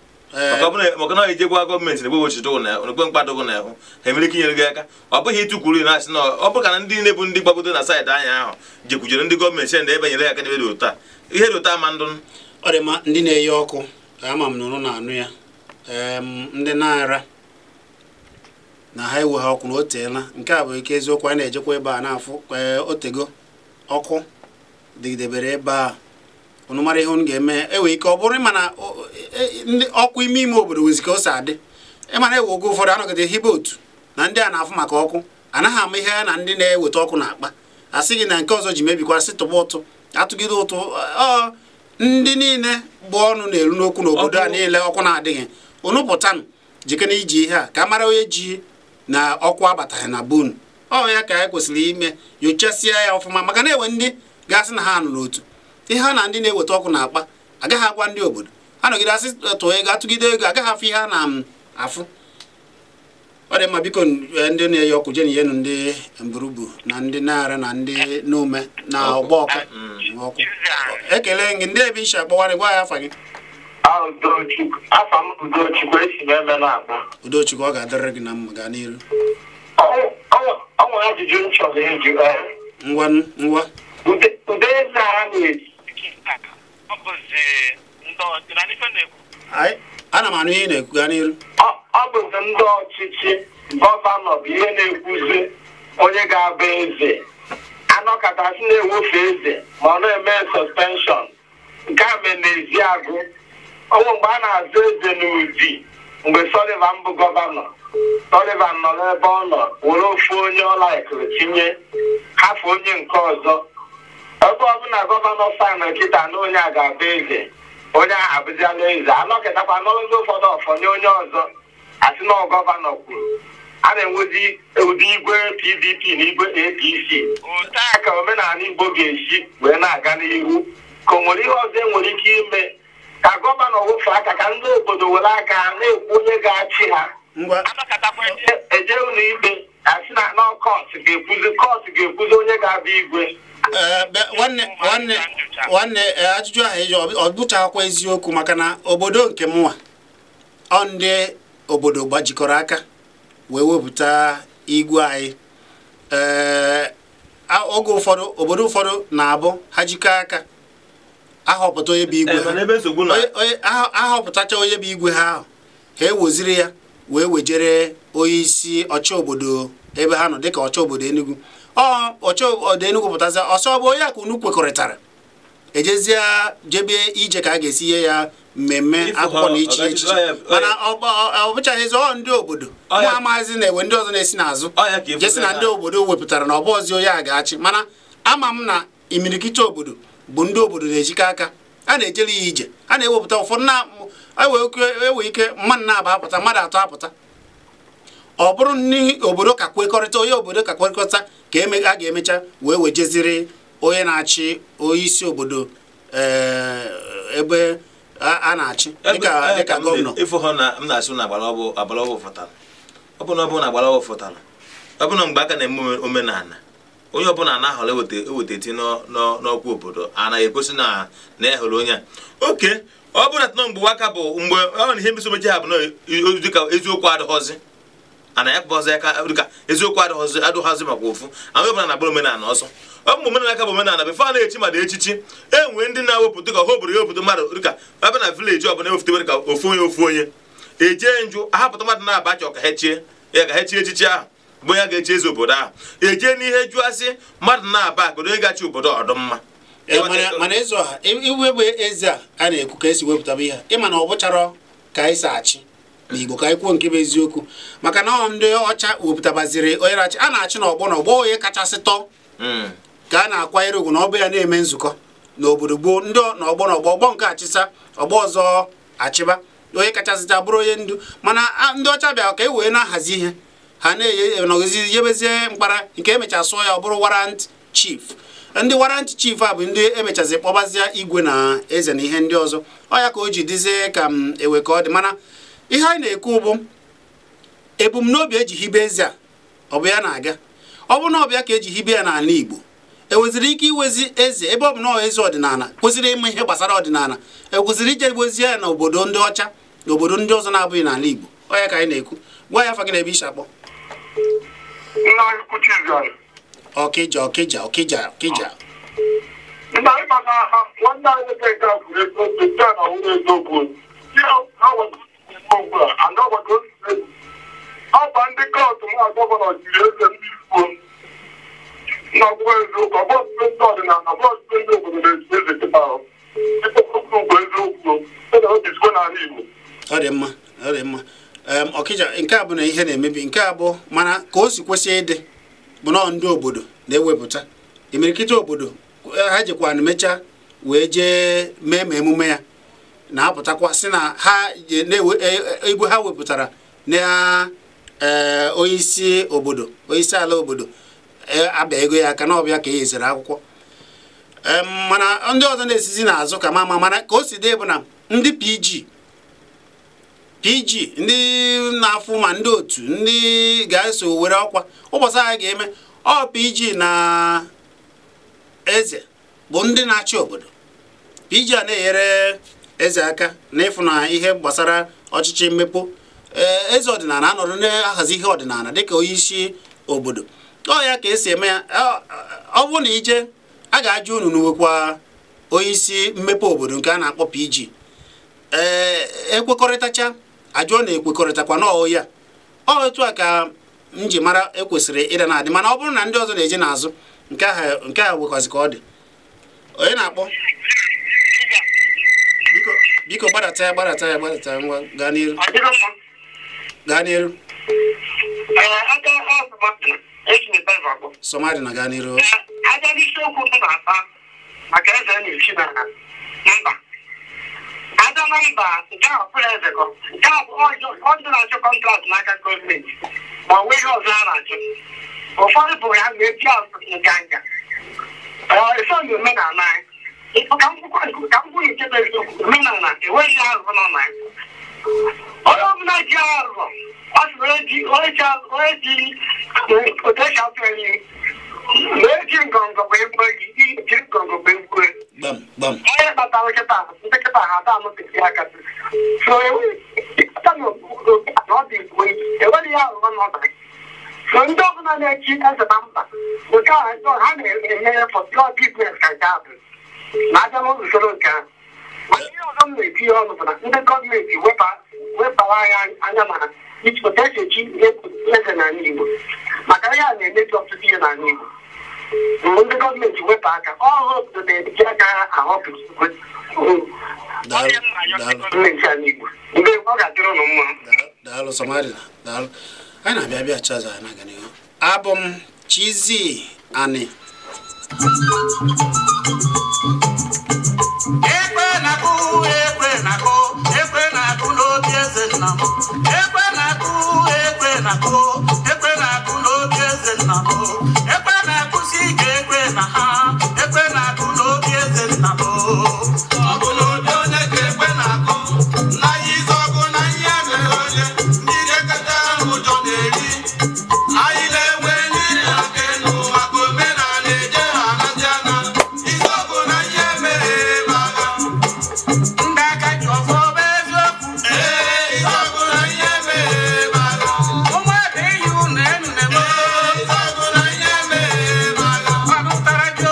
maka na ijekwa gọọmenti na egbe na ekwe mkpadụgụ na ahụ ha emere ike inyere gị aka ọ bụghị ịtụkwuru na-asị na ọ bụ ka na ndị na-ebu ndị gbagote na saịdị anya ahụ jekwujere ndị gọọmenti na ebe nyere ya aka n'ebe dị ụta ihe dị ụta ama ndụ ọ dị mma ndị na-eyi ọkụ ama m na ụnụ na-anụ ya ndị na-ara na ha ewe ha ọkụ na o teela nke a bụ ike eziokwu anyị na-ejekwa ebe a na-afụ otego ọkụ dịgidebere ebe a unu mara ihe unu ga-eme enwere ike ọ bụrụ mana ndị ọkụ ime ime obodo nwezi ka o si adị ịmana ewe oge ụfọdụ anọgide hibe otu na ndị a na-afụ maka ọkụ anaghị ama ihe ya na ndị na-eweta ọkụ na-akpa asị gị na nke ọzọ ji mebikwa sị tụba ụtụ atụgide ụtụ ọ ndị niile bụ ọnụ na-eru n'okwu n'obodo a niile ọkụ na-adịghị unu pụtanụ jikere iji ihe a ka a mara onye ji na ọkụ abataghị na bunu ọ ya ka anyị kwesịrị ime nyochasịa ya ọfụma maka na ewe ndị ga-asị na ha nọ n'otu ihe ha na ndị na-eweta ọkụ na-akpa agaghị agwa ndị obodo ha nọgide asị tụọ ego atụgide ego agaghị afụ ihe a na-afụ ọ dị mma biko ndị na-eyi ọkụ jeni yenu ndị mburubu na ndị nara na ndị n'ume na ọgbọ ọka ọkụ ekele gị ndị ebe ishi akpọwarị gwa ya afa gị Udochukwu ọ ga-adịrị gị na mma gaa n'iru ngwa ngwa ana m anụ ihe ị na-ekwu gaa n'iru ọ bụzi ndị ọchịchị gọvanọ bụ ihe na-ekwuzi onye ga-abụ eze anọkọtasị na-ewofe eze ma ọ na-eme sọspenshọn nke a mere n'ezi agụ ọnwụ mgbe a na-azụ eze n'Udi mgbe Sullivan bụ gọvanọ Sullivan nọ n'ebe ọ nọ were ofu onye ọ laikiri tinye hafụ onye nke ọzọ ebe ọbụla gọvanọ fan kịta na onye a ga-abụ eze onye a abụziala eze anọkịtakwa n'ọrụ ụfọdụ ọfọ nye onye ọzọ asị na gọvanọ kwuru a na-enwezi ụdị igwe PDP na igwe APC otu a ka omenala Igbo ga-esi wee na-aga n'ihu ka o nwere ihe ọzọ enwere ike ime ka gọvanọ wụfe aka ka ndị obodo were aka na-ekwu onye ga-achị ha eje ụlọ ikpe asị na kọtụ ga-ekwuzi kọtụ ga-ekwuzi onye ga-abụ igwe. Nwanne ajụjụ ahụ ịjụ ọ bụchakwa eziokwu maka na obodo nke mụnwa ọ ndị obodo gbajikọrọ aka wee wepụta igwe anyị oge ụfọdụ obodo ụfọdụ na-abụ ha jikọ aka ahọpụta onye bụ igwe ha ahọpụtacha onye bụ igwe ha ahụ ha ewoziri ya wee wejere onye isi ọchị obodo ebe ha nọ dịka ọchị obodo Enugu ọchị obodo Enugu pụtazi ọsọ bụ onye aka unu kwekọrịtara ejezie jebe ije ka a ga-esi nye ya mmemme akwụkwọ na ichi echichi mana ọ bụchaghị ezi ọ ndị obodo nwa amaghịzi na-ewe ndị ọzọ na-esi n'azụ jesi na ndị obodo wepụtara na ọbụ ọzi onye a ga-achị mana ama m na imirikiti obodo bụ ndị obodo na-ejikọ aka a na-ejere ya ije a na-ewepụta ụfọdụ na-ewe ike mmadụ na-aba apụta mmadụ atọ apụta ọ bụrụ n'ihi obodo ka kwekọrịta onye obodo ka kwekọrịta ka a ga-emecha wee wejeziri onye na-achị onye isi obodo ebe a na-achị dịka gọvanọ ịfụ ha na m na-asụ na agbara ọbụ fụtara ọ bụ na ọ bụ na agbara ọbụ fụtara ọ bụ na mgbe aka na-eme omenala onye ọbụla na-ahọrọ eweta eti n'ọkwa obodo anaghị egosi na ya hụrụ onye a oke ọ bụrụ na tụnọ mgbe aka bụ mgbe ọ na ihe mmeso mechi ha bụ na dịka eziokwu adịghọzi ana ya kpọzọ ya ka dịka eziokwu adịghọzi adịghọzi maka ofu ahụ ọbụla na-agbara omenala ọsọ ọ bụ omenala ka bụ omenala befo a na-echi mmadụ echichi e nwee ndị na-ewepụta ka ọha obodo ya ewepụta mmadụ dịka ebe na vileji ọbụla ewepụta ka ofu onye ofu onye ejee njụ ahapụta mmadụ na-aba achọ ka ha chie ya ka ha chie echichi ahụ bụ ya ga-echi eze obodo ahụ ejee n'ihe jụasị mmadụ na-aba akụdo ịgachi obodo ọdụmma mana eze ọha iwebe eze a a na-ekwu ka esi wepụtaba ihe ịma na ọ bụchara ka esi achị n'Igbo ka anyị kwuo nke bụ eziokwu, maka na ọ ndị ọcha wepụtabaziri onye na-achị a na-achị n'ọgbọ n'ọgbọ, onye kachasị tọọ ka a na-akwanyere ugwu na ọ bụ ya na-eme nzukọ n'obodo gboo. Ndị n'ọgbọ n'ọgbọ, ọgbọ nke achịsa, ọgbọ ọzọ achịba, onye kachasị taa bụrụ onye ndu. Mana ndị ọcha bịara ka e wee na-ahazi ihe ha na-eye nọgịzi yebezie mkpara nke emechaa sụọ ya ọ bụrụ warrant chief. Ndị warrant chief a bụ ndị emechazi kpọbazie igwe na eze na ihe ndị ọzọ. Ọ ya ka o ji dizie ka m ewe ka ọ dị. Mana ihe anyị na-ekwu bụ ebumnobi eji hibe eze a, ọ bụ ya na-aga. Ọ bụ na ọ bụ ya ka eji hibe ya n'ala Igbo, eweziri ike iwezi eze ebe ọ bụ na eze ọdịnala kwesịrị ịma ihe gbasara ọdịnala, ekwesịrị ije wezie ya n'obodo ndị ọcha na obodo ndị ọzọ na-abụghị n'ala Igbo. Ọ ya ka anyị na-ekwu. Gwa ya afa gị na ebe isi akpọ. Ọkịja, Ọkịja, Ọkịja, Ọkịja. Nna anyị maka ha nwanne anyị nwoke nke a kwuru eziokwu nke a na ọhụrụ eziokwu. Ya ha weta ugbu a ana ọgbakọ ọba ndị kọtụ ma gọvanọ jiri eze ndị Igbo na ọgwụgwọ eziokwu. Ọ bụ ọtụtụ ndị ọdịnala, ọ bụ ọtụtụ ndị obodo na-esi eze kịta ahụ. Okwu bụ eziokwu, e na obi sikwa n'ala Igbo. Ọ dị mma, ọ dị mma. Ọkịja, nke a bụ na ihe na-emebi nke a bụ, mana ka o si kwesị ịdị bụ na ndị obodo na-ewepụta imirikiti obodo ha jikwa na mechaa wee jee mee ma emume ya na-apụtakwa sị na ha igwe ha wepụtara na onyeisi obodo, onyeisi ala obodo abịa ego ya aka na ọbịa ka e yezere akwụkwọ. Mana ndị ọzọ na-esizi n'azụ ka mama. Mana ka o si dị bụ na ndị PG ndị na-afụ ma ndị otu ndị ga-eso were ọkwa ụbọchị anyị ga-eme ọ PG na eze bụ ndị na-achị obodo. PG a na-enyere eze aka n'ịfụ na ihe gbasara ọchịchị mmepe. Eze ọdịnala anọrọ na-ahazi ihe ọdịnala dịka onye isi obodo. Ọ ya ka esi eme ya. Ọ bụrụ na ije a ga-ajụ unu n'uwekwa onye isi mmepe obodo nke a na-akpọ PG, ee ekwekọrịtacha ajụọ na ekwekọrịtakwa n'ọ ya. Ọ otu a ka m ji mara ekwesịrị ịda na-adị. Mana ọ bụrụ na ndị ọzọ na-eje n'azụ, nke a wekwazi ka ọ dị. Onye na-akpọ? Biko, biko gbadata ya, gbadata ya, gbadata ya. Ngwa, gaa n'iru, gaa n'iru. Sọmadị na gaa n'iru. Aja n'isiokwu m na-akpa maka eze na-echi na mba. Aja na mba nke a bụrụ eze gọ nke a bụ ọjọọ na-achọ contract n'aka gọọmenti ma ọ nwee ihe ọzọ a na-achọ. Ụfọdụ bụ ya na-eji azụ nganga. Esoghị omenala anyị. Ka m kwuo nke bụ eziokwu, omenala enweghị arụ nọ na ya. Onye ọbụla ji arụ, ọ sị onye ji otu esi atụ enyi na-eji ngọngọ bụ egwu gị, jiri ngọngọ bụ egwu. Onye kpatara kịta ndị kịta ha ada anụtịsị aka. So na ọ dị igwe enweghị ihe aghụghọ na ọba. So ndị ọbụla na-echi eze na mba nke a ha na-eme for pure business ka nke a bụ na aja n'usoro nke ahụ. Mana ihe ọzọ m na-etinye ọnụ bụ na ndị gọọmenti wepara anya na otu esi echi eze n'ala Igbo, maka ihe a na-emebi ọtụtụ ihe n'ala Igbo. Mgbe ndị gọọmenti wepụ aka, ọrụ obodo na-eji aka ha ahọpụta igwe gọọmenti ala Igbo. Mgbe ọ ga-adịrị ụnụ mma. Daalụ Sọmadị, daalụ. Anyị na-abịa abịa chaza anyị na-aga n'ihu. Abụ m Chizzy Ani. Ekwe na-akụ, ekwe na-akụ, ekwe na-akụ n'obi eze nna m. Ekwe na-akụ, ekwe na-akụ, ekwe na-akụ n'obi eze nna m. Ekwe na-akụsi ike ekwe na ha, ekwe na-akụ n'obi eze nna m. Ọ bụ n'obi onye ka ekwe na-akụ, na ya izu ọgụ na ihe mere onye, ndị ga-eketa ụjọ na-eri. Anyị na-enwe mmiri aka elu maka omenala eje ha anazi ana. Izu ọgụ na ihe mere ebe agha. Ndị aka ji ọfọ bụ eziokwu. Ee, izu ọgụ na ihe mere ebe agha. Ụmụ ebe iyi unu enu na-eme. Ee, izu ọgụ na ihe mere ebe agha. Ọnụ tara ji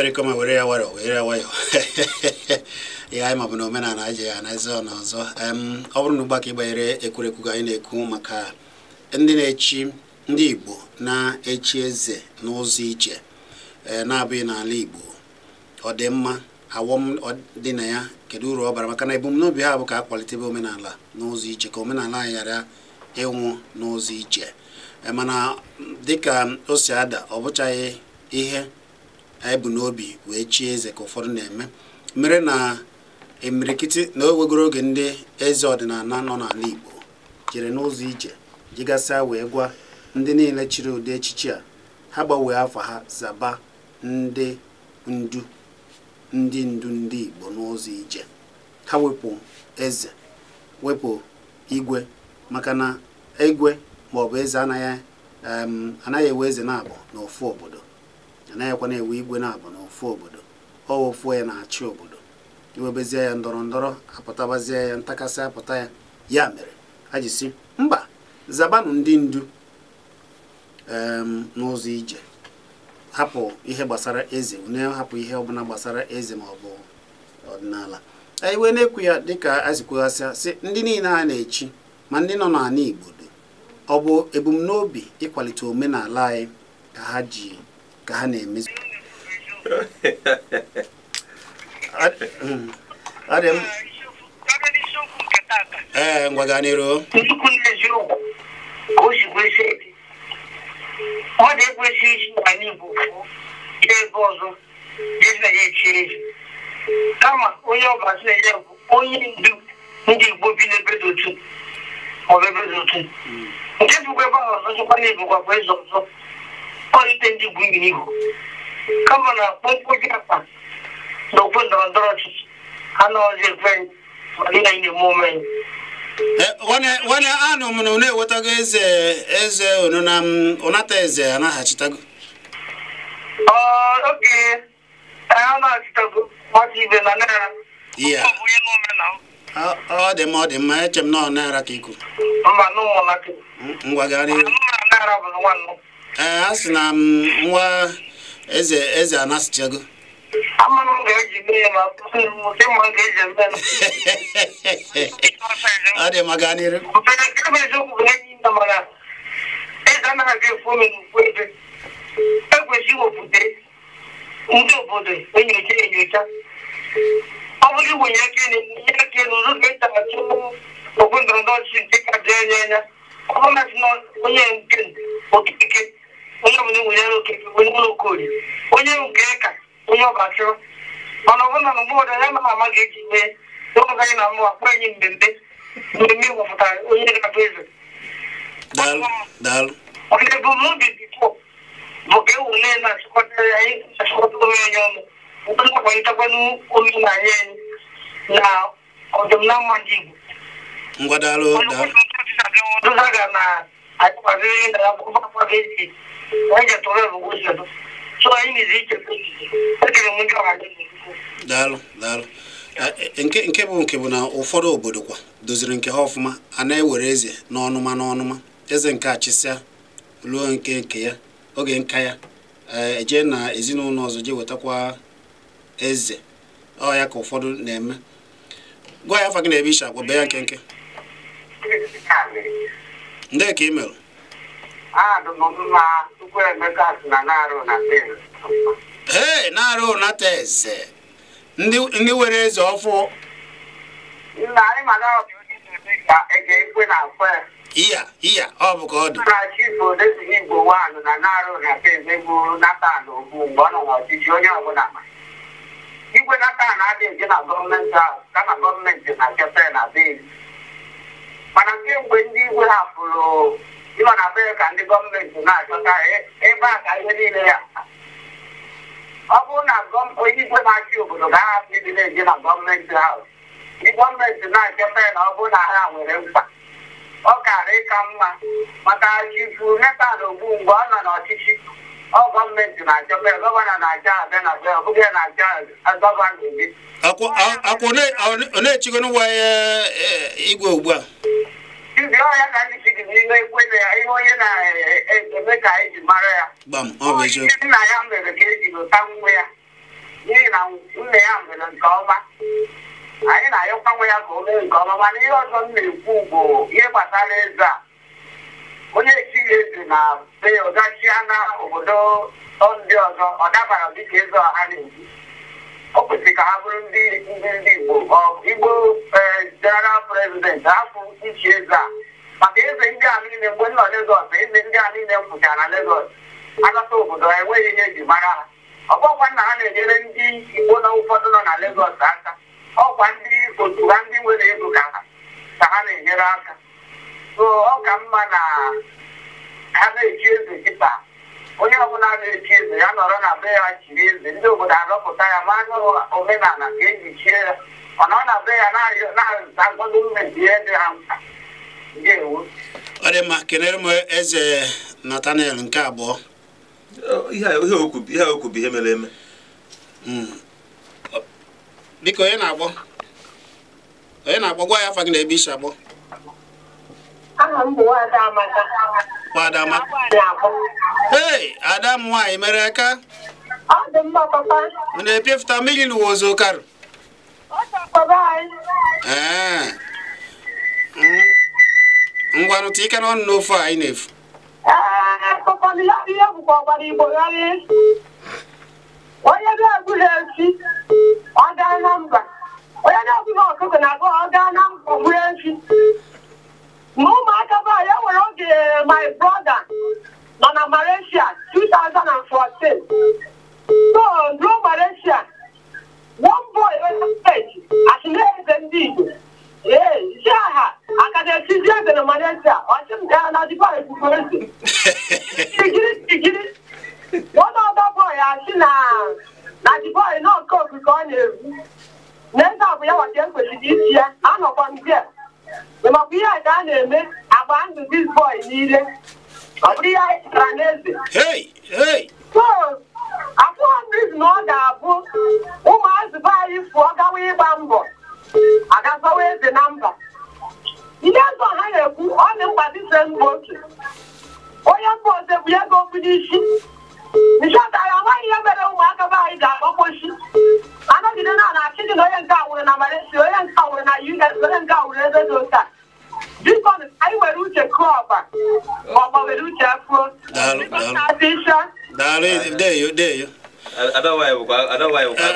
Pericoma were ya nwayọ were ya nwayọ. Ihe anyị ma bụ na omenala anyị ji ya na eze na ọzọ. Ọ bụrụ na ugbua ka ị gbanyere ekwurekwu ka anyị na-ekwu maka ndị na-echi ndị Igbo na-echi eze n'ụzọ iche na-abụghị n'ala Igbo, ọ dị mma awọm dị na ya, kedu uru ọ bara, maka na ebumnobi ha bụ ka akwalitebe omenala n'ụzọ iche, ka omenala anyị ghara ịnwụ n'ụzọ iche. Mana dịka o si ada, ọ bụchaghị ihe anyị bụ n'obi wee chie eze ka ụfọdụ na-eme, mere na imirikiti na o wegoro oge ndị eze ọdịnala nọ n'ala Igbo jere n'ụzọ iche jigasịa wee gwa ndị niile chiri ụdị echichi a ha gbanwee afọ ha zaba ndị ndu ndị ndu ndị Igbo n'ụzọ ije, ha wepụ eze wepụ igwe, maka na igwe maọbụ eze anaghị ewe eze na-abụ n'ofu obodo, anaghịkwa na-ewe igwe na-abụ n'ofu obodo, ọ ofu ya na-achị obodo, iwebezie ya ndọrọ ndọrọ apụtabazie ya ntakasị apụta ya. Ya mere ha ji si mba, zabanụ ndị ndu n'ụzọ ije, hapụ ihe gbasara eze, hapụ ihe ọbụla gbasara eze maọbụ ọdịnala. Anyị wee na-ekwu ya dịka a si ndị niile a na-echi ma ndị nọ n'ala Igbo dị, ọ bụ ebumnobi ịkwalite omenala anyị ka ha ji ka ha na-emezu. Ee, ngwa gaa n'iru. Ọ na-ekwesị isi n'ala Igbo jee ebe ọzọ jee na ya echi ezi, kama onye ọbụla sị na ya bụ onye ndu ndị Igbo bi n'ebe dị otu maọbụ ebe dị otu, nke bụkwa ebe ahụ ọzọ chekwa na Igbo gwakwa eze ọzọ ọrite ndị Igbo mmiri Igbo, kama na kpọmkpọ ji akpa na okwe ndọrọ ndọrọ ọchịchị anaghịzi ekwe anyị ma ndị anyị na-eme ome anyị. Nwanne anụ m na ewetago eze eze unu na ụnata eze anaghachitago. Oke anaghachitago nwata ibe na naira. Iya. Ọ dị mma, ọ dị mma, eche m na ọ naira ka ikwu. Mba, n'ụmụ na ngwa gaa n'ihu. Naira bụ nwannu. Ee, a sị na nwa eze eze anasịchago. Amanụ m ga-eji mee ya ma nke ma m ga-eji eme. Ọ dị mma, gaa n'iru. Nke bụ eziokwu bụ enyi nna, mana eze anaghị efu ome n'ukwu ebe ekwesị iwepụta ndị obodo enyocha enyocha, ọ bụrụ iwenye aka elu nye aka elu ụzọ ga-esi achụ okwu ndọrọ ndọrọ ọchịchị nke ka dị anya anya. Ọ bụrụ na sị na onye nke Okeke, onye ọbụla ewenyere Okeke, onye ụlọ Okorie, onye nke ka onye ọba chụrụ, mana ọ bụrụ na mgbe ụfọdụ ya ma ama ga-eji mee n'oge anyị na-amụ akpọ anyị mmemme mmemme wepụtara onye ga-abụ eze. Daalụ. Mana ebumnobi bifo bụ ka e wule na-achịkọta anyị achịkọta onwe anyị ọnụ, ndị na-akwalitekwanụ omenala anyị na ọdịmma ndị Igbo. Ngwa, daalụ daalụ. Ụzọ na anyị na ya bụ akwụkwọ ga-eji anyị ji atụrụ ebe ugwu si so anyị na-ezi iche ekere m ndị ọha. Daalụ daalụ. Nke bụ nke bụ na ụfọdụ obodo kwa doziri nke ha ọfụma, a na-ewere eze n'ọnụma n'ọnụma, eze nke achịsịa ruo nke nke ya oge nka ya eje na ezinụlọ ọzọ jee wetakwa eze. Ọ ya ka ụfọdụ na-eme. Gwa ya afa gị na ebe ishi akpọ, bee ya nkenke. Ndị ka ị mere? Ee, na-arụ nata eze ndị were eze ọfụ. Iya iya, ọ bụ ka ọ dị. Igwe Nathan adịghị na gọọmenti ahụ, kama gọọmenti na-achọta ya na be. Mana kemgbe ndị igwe hapụrụ ịnọ na be ka ndị gọọmenti na-achọta ebe a ka ihe niile ya. Ọ bụrụ na onye igwe na-achị obodo ga-ahapụ ịdị na-eje na gọọmenti ahụ, ndị gọọmenti na-achọta ya na ọ bụrụ na ha nwere mkpa, ọ kara ịka mma. Maka Chifu Nathan Ogbu mgbe ọ nọ n'ọchịchị, ọ gọọmenti na-achọta ya, gọvanọ na-achọ abịa na be, ọ bụghị ya na-achọ gọvanọ gị. Akwa ọ na-echigo n'ụwa ya igwe ugbu a. Ibi ọhịa ka ndị chi dị n'ime ekwere ya, ihe onye na-eme ka eji mara ya. Gbam, ọ bụ eziokwu. Nna ya mere ka eji lụta nwa ya. N'ihi na nne ya mere nke ọma. Anyị na-ayọkwa nwa ya ka o mee nke ọma, mana ihe ọzọ m na-ekwu bụ ihe gbasara eze a. Onye echighị eze na be ya ọgachia na obodo ndị ọzọ, ọ dabara dịka eze ọha na-ekwu. O kwesịrị ka ha bụrụ ndị ndị Igbo, Igbo general president hapụ ichi eze a. Maka eze ndị a niile mgbe m nọ Lagos, eze ndị a niile m pụtara na Lagos alọta obodo ha enweghị ihe eji mara ha. Ọ bụkwa nna ha na-enyere ndị Igbo na ụfọdụ nọ na Lagos aka, ọkwa ndị otu ha ndị nwere ego ka ha na-enyere aka. So ọ ka mma na ha na-echi eze kịta. Onye ọbụla na-echi eze ya nọrọ na be ya chiri eze, ndị obodo arọpụta ya ma anụ omenala ka eji chie ya. Ọ nọ na be ya na-agwa gọọmenti ihe dị ha mkpa. Ndewo. Ọ dị mma, kenere m eze Nathaniel nke abụọ. Ihe okwu bụ ihe mere eme. Biko onye na-agbọ? Onye na-agbọ, gwa ya afa gị na ebe isi agbọ. Aha m bụ Nwada Amaka. Nwada Amaka. Hey, Ada m nwaanyị mere aka. Ọ dị mma papa. Ọ na-epiefụta mmiri n'ụwa ozo karụ. Ee. Ngwanụ tụ ike n'ọnụ n'ofe a anyị na-efu. Ee, papa ya ihe bụkwa ọgbara Igbo gharị. Onye na-egbughị efi, ọ gaa na mba. Onye na-egbughị ọkụkọ na-agụ ọ gaa na mba gbuo efi. Na ụmụaka be ya nwere oge my brother nọ na Malaysia 2014. So ruo Malaysia, one boy asị na-eze ndị Igbo. Ee, isi aha aka na-esizi eze na Malaysia, ọ sị m gaa na dịkwa ekwukwe eze. Igiri igiri. One other boy asị na the boy nọ nke okike ọ na-egwu. Na eze abụ ya wata ekwesịrị isi ya, anọkwa m there. Makwa ihe a ka a na-eme agba ndụ this boy niile. Ọ bụrụ ihe anyị chọrọ n'eze. So afụghị m reason ọ ga-abụ ụmụazị be anyị fụọ gawa ịgba mbọ agazawa eze na mba. Ihe ọzọ ha na-ekwu ọ dị mkpa dịse mba otu. Onye mba ọzọ bụ ego okwu n'isi. Nchọtara amaghị ihe mere ụmụaka be anyị ga-akpọkpochi. Anọgide na na-achị dị na onye nke a nwụrụ na Malaysia, onye nke a nwụrụ na US, onye nke a nwụrụ ebe dị otu a. Biko anyị nwere uche kụọ ọkpa, ma ọkpa nwere uche afụo. Daalụ, deyo.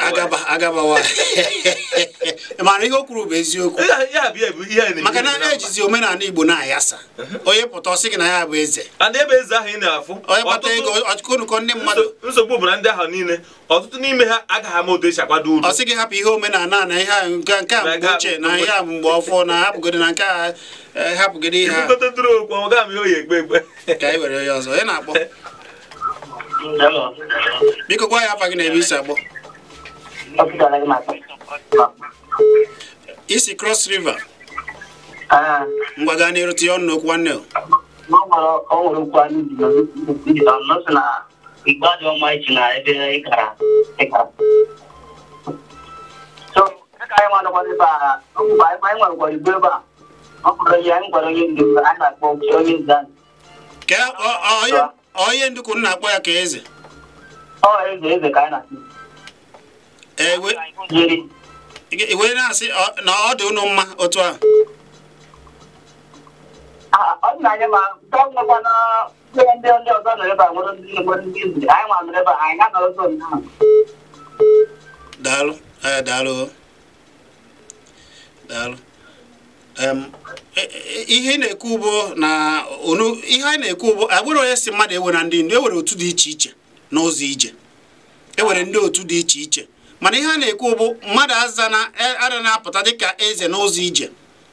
Agaba mana ihe o kwuru bụ eziokwu. Maka na ejizi omenala Igbo na-ayasa. Onye pụta ọ sị gị na ya bụ eze. Ebe eze ahụ ị na-afụ. Onye kpata ego ọchịkọnụkọ ndị mmadụ. Nsogbu bụ na ndị ahụ niile ọtụtụ n'ime ha agaghị ama otu esi akwado udo. Ọ sị gị hapụ ihe omenala na ihe nke a mgbe ochie na ihe a mgbe ọfọ na hapụgodi na nke a hapụgodi ihe a. Ka anyị were onye ọzọ. Onye na-akpọ? Biko gwa ya afa gị na ebe isi agbọ. Isi Cross River. Ngwa gaa n'iru tinye ọnụ n'okwu nwanne o. Onye ndu ka unu na-akpọ ya ka eze? Wee na-asị na ọ dị unu mma otu a. Daalụ, daalụ. Daalụ. Ihe na-ekwu bụ na ihe anyị na-ekwu bụ agbụrụ onye si mmadụ ewe na ndị ndu ewere otu dị iche iche n'ụzọ ije. Ewere ndị otu dị iche iche. Mana ihe a na-ekwu bụ mmadụ azana ada na-apụta dịka eze n'ụzọ ije.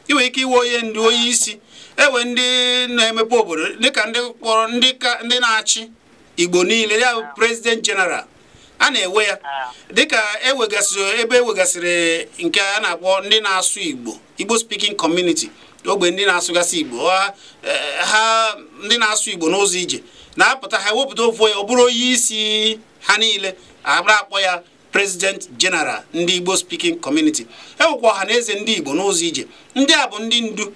I nwere ike iwe onye ndu onye isi ewe ndị na-emepe obodo dịka ndị kpọrọ ndị na-achị Igbo niile ya bụ president general a na-ewe ya dịka ewegasịrị ebe ewegasịrị nke a na-akpọ ndị na-asụ Igbo, Igbo speaking community, ogbe ndị na-asụgasị Igbo ha ndị na-asụ Igbo n'ụzọ ije na-apụta ha ewepụta ofu ya ọ bụrụ onye isi ha niile abụrụ akpọ ya president general ndị Igbo speaking community. Ewekwa ọha na eze ndị Igbo n'ụzọ ije ndị a bụ ndị ndu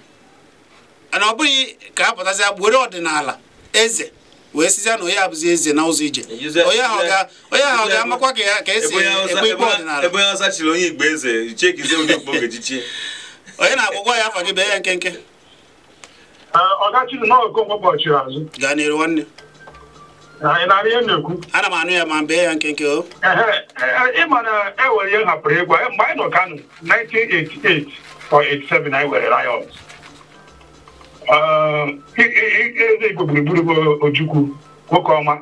na ọ bụghị ka a pụtazi were ọdịnala eze Wee sizia na onye abụzi eze na ụzọ ije onye ahụ ọ ga-amakwa ka esi ekpe ikpe ọdịnala ebe onye Hausa chiri onye Igbo eze chekizie ụdị okpu oge jichie onye na-akpọkwa ya afa gị bee ya nkenke. Gaa n'iru nwanne. Ana m anụ ya ma bee ya nkenke o. Ịma na e nwere ihe hapụrụ ịgwa mgbe anyị nọ Kano 1988 or 87 anyị were riot. Eze Igbo gburugburu bụ Ojukwu nwoke ọma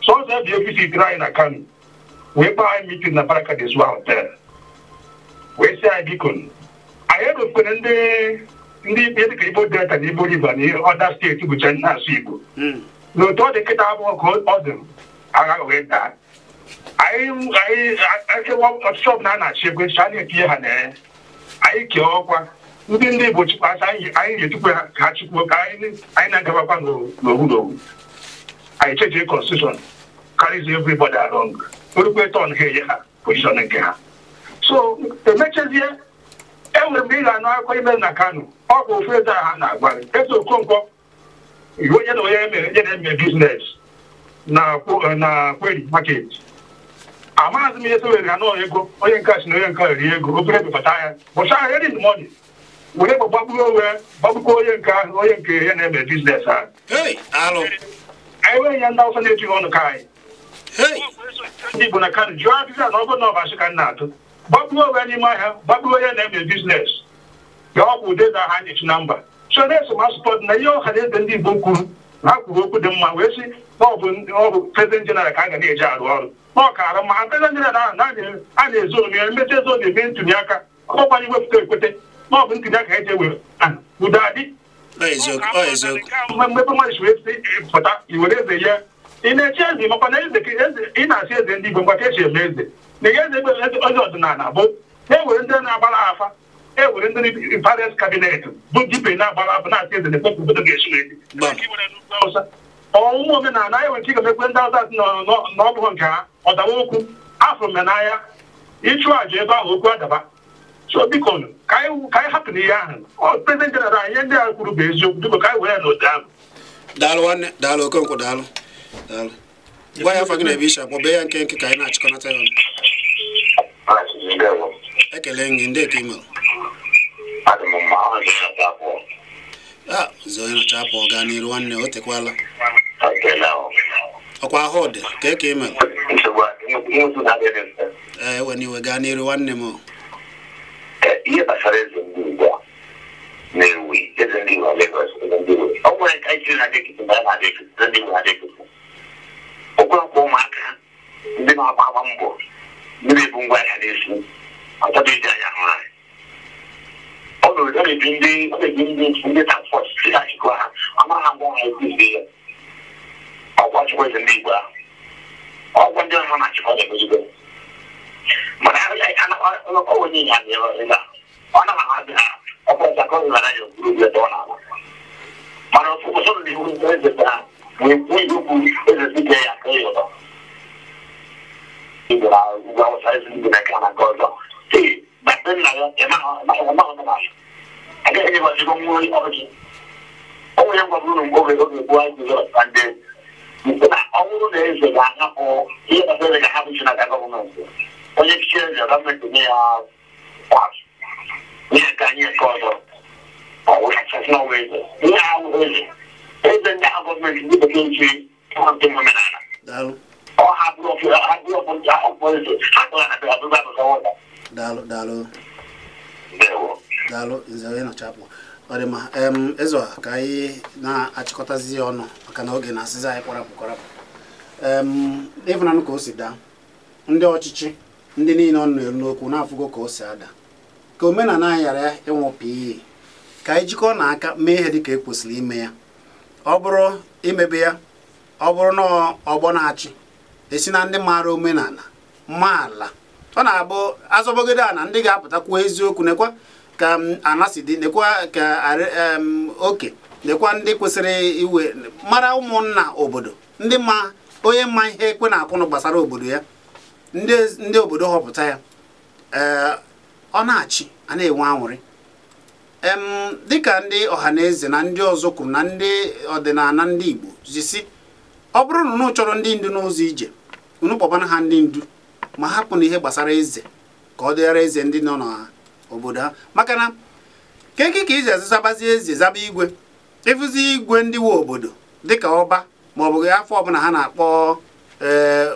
sọsọ ebe efisi anyị na Kano wee kpaa anyị mitin na Baraka de Zuwa Hotel wee sị anyị biko anyị erokwere ndị ikpe dịka Igbo Delta na Igbo River na ọda steeti bụcha na-asụ Igbo n'otu ọ dị nkịta abụọ ka ọ dị agha wee daa anyị ọchịchị ọbụla a na-achị ekwe a na-etinye ha na ya anyị kee ọkwa ndị Igbo chịkwasị anyị ga-etukwe ha ka ha chịkwuo ka anyị na-agabakwa n'owu n'owu anyị chejie constitution carries everybody along orukwe tọn ha enye ha position nke ha so emechezie enwere mgbe ị ga-anụ akụkọ ime na Kano ọ bụ ofu eze ha na-agwa eze Okonkwo onye na onye na-eme biznes na Kweri market amaghịzi m ihe sowere ha nọọ ego onye nke si na onye nke eri ego obere bebata ya bụcha ahịa eri mọni were gbagbuo onwe gbagbukwa onye nke ahụ onye nke ya na-eme biznes ahụ anyị nwere ya ndị Awụsa na-ejighị ọnụ ka anyị ndị Igbo na Kano jụọ ajụjụ na ọ bụrụ na ọbachị ka m na-atụ gbagbuo onwe n'ime ahịa gbagbuo onye na-eme biznes ya ọ bụ ụdị ha na-echi na mba so na-eso m asụpọtụ na ihe ọha na eze ndị Igbo kwuru na ha kwuru okwu dị mma wee sị na ọ bụ prezident jeneral ka a ga na-eji arụ ọrụ na ọ kaara mma prezident jeneral ahụ a na-ezo ome ya mmecha ezo na-eme ntuli aka ọ bụkwanye wepụta ekwete na ọ bụ ntuli aka eji ewere udo adị mgbe mmadụ si wee pụta iwere eze ya ị na-eche eze makwa na eze ị na-asị eze ndị Igbo ngwa ka esi eme eze na eze eze ọdịnala bụ na-ewere ndị na-agbara afa ewere ndị Paris kabinet bụ dipe na-agbara afọ na-asị eze na-ekpepụ obodo ga-esi wee ọmụmụ omenala anyị nwere ike ịga-emekwe ndị Awụsa sị na ọ bụghị nke ha ọdawa okwu afọ menanya ịchụ àjà ebe ahụ okwu adaba so biko ka anyị hapụ n'ihe ahụ ọ prezident jeneral anyị ndị a kwuru bụ eziokwu biko ka anyị were ya n'otu ahụ. Daalụ nwanne, daalụ Okonkwo, daalụ daalụ. Gwa ya afa gị na ebe isi akpọ bee ya nkenke ka anyị na-achịkọnata ya ọnụ. Ekele gị ndị ka email. Zọ onye nọcha apụ gaa n'iru nwanne o tekwala. Ọkwa ahụ dị ka eke email. Ee ewe n'iwe gaa n'iru nwanne m. Ihe gbasara eze ndị Igbo na-ewi eze ndị Igbo Lagos eze ndị Igbo ọ nwere ka anyị na adịkịtị mgbe a na-adịkịtị ndị Igbo adịkịtị okwenkwe ụmụaka ndị na-agba agba mbọ ndị na-ebu ngwa ahịa n'isi achọghị iji anya hụ anyị ọ na-eji ndị transport si achịkwa ha amaghị ngwa ha ekwuzie ya ọgwa chịkwa eze ndị Igbo ahụ ọgwa ndị ọha na-achịkwa na-emezigbo mana ọ onye ihe ebe a ọ naghị ahazi ha ọkpọcha ka ọ zụtara ya okpuru obi ebe ọ na-ala mana ụfọdụ ndị iwu eze ha wee kwuo ihe okwu eze sike ya ka ya ụtọ Igbo na ugwu Awụsa eze ndị na nke na nke ọzọ ee na be nna ya ịmaghị agaghị enyebazigbo nwa ọjị o nwere ngwa bụrụ mgbe oge oge gboo anyị jiri ndị nke na ọ bụrụ na eze ga-ahapụ ihe gbasara eze ga-ahapụ chi n'aka gọọmenti onye chichi eze gọọmenti nye ya nye nke anyị nke ọzọ ọwụchasị n'ọnwa eze ihe ahụ eze eze ndị ahụ gọọmenti ndị bekee chi nke omenala ọ hapụrụ ọkpọ eze ha tụrụ na abụba abụba nwata. Daalụ daalụ daalụ nze onye nọcha akpọ ọ dị mma. Eze ọha ka anyị na-achịkọtazi ọnụ maka na oge na-asịzi anyị kwarapụ kwarapụ. Ịfụnanụ ka o si daa ndị ọchịchị ndị niile ọ na-eru n'okwu na-afụgo ka o si ada ka omenala anyị ghara ịnwụpụ iyi ka anyị jikọọ n'aka mee ihe dị ka e kwesịrị ime ya ọ bụrụ imebe ya ọ bụrụ na ọgbọ na-achị esi na ndị maara omenala ma ala ọ na-abụ azọbogide a na ndị ga-apụtakwa eziokwu nekwa ka ana si dị nekwa ka oke nekwa ndị kwesịrị iwe mara ụmụnna obodo ndị ma onye ma ihe ekwe na-akwụnụ gbasara obodo ya ndị obodo họpụta ya ọ na-achị a na-enwe anwụrị dịka ndị ọha na eze na ndị ọzọ kwuru na ndị ọdịnala ndị Igbo jisi Ọ bụrụ na unu chọrọ ndị ndu n'ụzọ ije, unu kpọbana ha ndị ndu, ma hapụ na ihe gbasara eze ka ọ dịghara eze ndị nọ n'obodo ha. Maka na keke ka iji azabazi eze zaba igwe, ịfụzi igwe ndị nwe obodo dịka ọba ma ọ bụ afọ ọbụla ha na-akpọ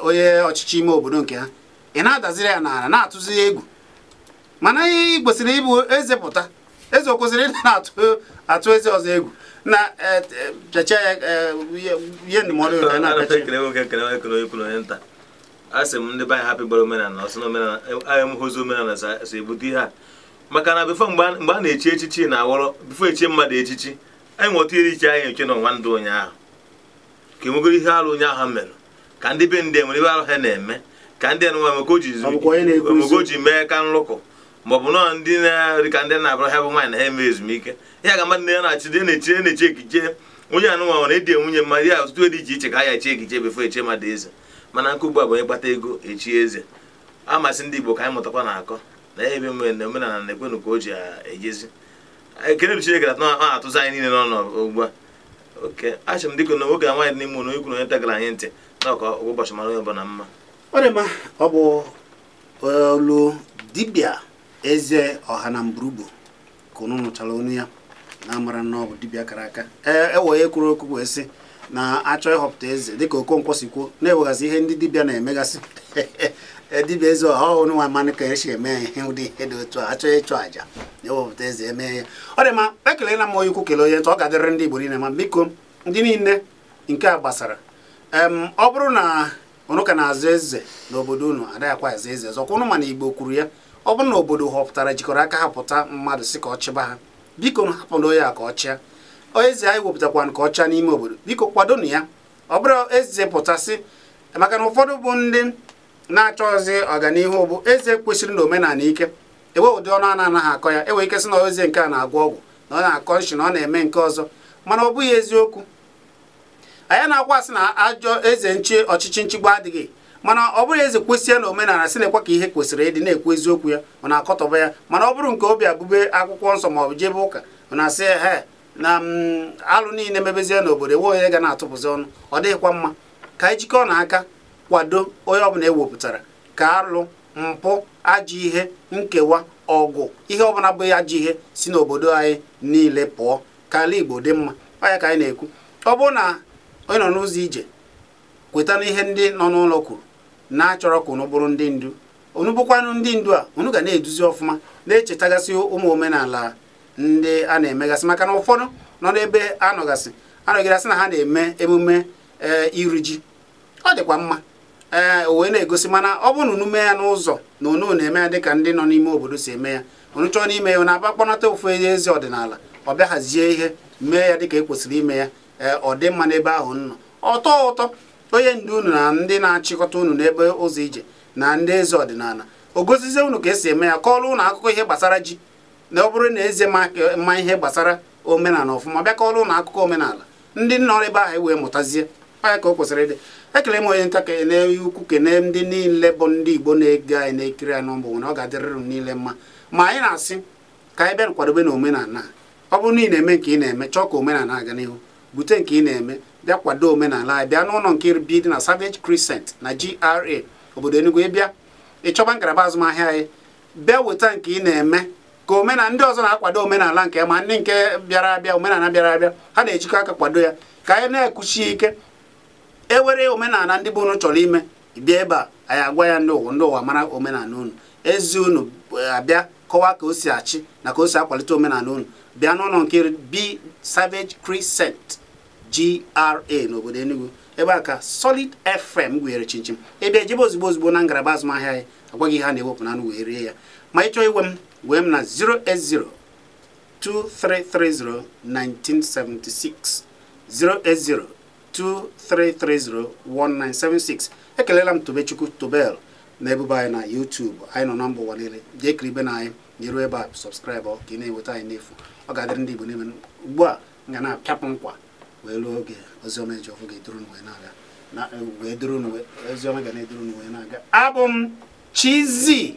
onye ọchịchị ime obodo nke ha, ị na-adaziri ya n'ala na-atụzi egwu. Mana ihe ị kwesịrị ịbụ eze pụta, eze o kwesịrị ịdị na-atụ eze ọzọ egwu na pịacha ya ihe ndụmọdụ ka na-apịacha. A sị m ndị be anyị hapụ ịgbara omenala ọsọ na omenala anyị emụghịzi omenala so ebute ihe a. Maka na bifo mgbe a na-echi echichi na awọrọ bifo echie mmadụ echichi, anyị nweta iri iche anyị eche n'ọnwa ndụ ụnyaahụ ka enwegoro ihe arụ ụnyaahụ mere ka ndị be ndị enwere ihe arụ ha na-eme ka ndị enwe emego ji mee ka nlụkọ ma ọ bụ nọọ ndị na-eri ka ndị na-abụrụ ha bụ nwaanyị na ha eme ezumike ya ga mmadụ na na-achị na-echi na-echi ekiche onye anụnwa nwere ịdị nwunye mmadụ ya ọtụtụ dị iche iche ka a ya echi ekiche bifo echie mmadụ eze. Mana nke ugbu a bụ onye kpata ego echi eze. Amasị ndị Igbo ka anyị mụtakwa na akọ na ya ebe mere na omenala na-ekwenu ka o ji ejezi. Ekele Chineke na ọ na-atụzi anyị niile n'ọnụ ugbu a. Oke achọ m dịka na nwoke na nwaanyị dị n'ime ụlọ ikwu na onye tagara anyị ntị na ọka ụbọchị mara onye ọbụla mma. Ọ dị mma, ọ bụ olu dibịa eze ọha na mgburugbu ka unu nụchara onu ya na amara na ọ bụ dibịa kara aka. Ewe onye kwuru okwu wee sị na achọ ịhọpụta eze dịka Okonkwo si kwuo na-ewegasị ihe ndị dibịa na-emegasị. Dibịa eze ọha ọnụ nwa mmanụ ka esi eme ihe ụdị ihe dị otu a, achọ ịchụ àjà na-ewepụta eze eme ya. Ọ dị mma, ekelela m onye ukwu kelee onye nta, ọ ga-adịrịrị ndị Igbo niile ma biko ndị niile nke a gbasara. Ọ bụrụ na unu ka na-azụ eze n'obodo unu adịghị akwa azụ eze ọzọkwa unu ma na Igbo kwuru ya, ọ bụrụ na obodo họpụtara jikọrọ aka hapụta mmadụ si ka ọ chịba ha, biko hapụ na onye a ka ọ chịa. Eze anyị wepụtakwana ka ọ chịa n'ime obodo, biko kwadonụ ya. Ọ bụrụ eze pụtasị, maka na ụfọdụ bụ ndị na-achọghịzị ọganihu bụ eze kwesịrị na omenala ike ewe ụdị ọnụ a na-anaghị akọ ya, enwere ike sị na eze nke a na-agwọ ọgwụ na ọ na-akọ nshi na ọ na-eme nke ọzọ, mana ọ bụghị eziokwu. Anyị na-akwa asị na ajọ eze nchi ọchịchị nchigbu adịghị, mana ọ bụrụ eze kwesịa na omenala sị na-ekwe ka ihe kwesịrị ịdị na-ekwu eziokwu ya, ọ na-akọtọba ya. Mana ọ bụrụ nke obi abụbe akwụkwọ nsọ ma ọ bụ jebe ụka, ọ na-asị he na alụ niile mebezie n'obodo ewe onye ga na-atụpụzi ọnụ, ọ dịghịkwa mma. Ka anyị jikọọ na aka kwado onye ọbụla ewepụtara ka alụ mpụ ajọ ihe nkewa ọgụ ihe ọbụla bụ ajọ ihe si n'obodo anyị niile pụọ ka ala Igbo dị mma. Ọ ya ka anyị na-ekwu. Ọ bụrụ na onye nọ n'ụzọ ije kweta n'ihe ndị nọ n'ụlọ kwuru na-achọrọ ka unu bụrụ ndị ndu, unu bụkwanụ ndị ndu a unu ga na-eduzi ọfụma na-echetagasị ụmụ omenala ndị a na-emegasị. Maka na ụfọdụ nọ n'ebe anọgasị anọgidasị na ha na-eme emume iri ji, ọ dịkwa mma o wee na-egosi, mana ọ bụrụ na unu mee ya n'ụzọ na unu na-eme ya dịka ndị nọ n'ime obodo si eme ya, unu chọọ n'ime ya unu aba kpọnata ofu eze ọdịnala ọ bịa hazie ihe mee ya dịka e kwesịrị ime ya, ọ dị mma n'ebe ahụ nọ ọtọ ụtọ. Onye ndu unu na ndị na-achịkọta unu n'ebe ụzọ ije na ndị eze ọdịnala o gosizie unu ka esi eme ya, kọọrọ unu akụkọ ihe gbasara ji, na ọ bụrụ na eze ma ihe gbasara omenala ọfụma bịa kọọrọ unu akụkọ omenala ndị nọ ebe ahụ ewee mụtazie. Ọ ya ka o kwesịrị ịdị. Ekele m onye nta kene ukwu kene ndị niile bụ ndị Igbo na-ege anyị na-ekiri anyị n'mbụ na ọ ga-adịrịrị m niile mma. Ma anyị na-asị ka anyị bịa kwadobe na omenala. Ọ bụrụ na ị na-eme nke ị na-eme, chọọ ka omenala aga n'ihu, bute nke ị na-eme bịa kwado omenala anyị. Bịa n'ụlọ nke bi dị na Savage Crescent na GRA obodo Enugu, ịbịa ịchọba ngalaba azụmahịa anyị, bịa weta nke ị na-eme ka omenala ndị ọzọ na-akwado omenala nke ma ndị nke bịara abịa omenala bịara abịa ha na-ejikọ aka kwado ya ka anyị na-ekwuchi ike. Ewere omenala ndị bụ unu chọrọ ime bịa ebe a anyị agwa ya ndị ụwa mara omenala unu, ezi unu abịa kọwaa ka o si achị na ka o si akwalite omenala unu. Bịa n'ụlọ nke B Savage Crescent GRA n'obodo Enugu, ebe a ka Solid FM gụnyere chinchin. Ebe ejebe ozugbo ozugbo na ngalaba azụmahịa anyị agwaghị ihe a na-ewepụ n'anụ wee rie ya. Ma ịchọọ iwe m wee m na 08023301976 08023301976. Ekelela m Tobechukwu Tobel na ebube anyị na YouTube. Anyị nọ na mba ụwa niile, jee kiribe na anyị nyeru ebe a sọbskraịbụ ka ị na-enweta anyị n'efu. Ọ ga-adịrị ndị Igbo n'ime ugbu a nga na-apịapụ nkwa wee ruo oge oziọma Ejiofor ga-eduru wee na-aga na wee duru oziọma ga na-eduru wee na-aga. Abụ m Chizzy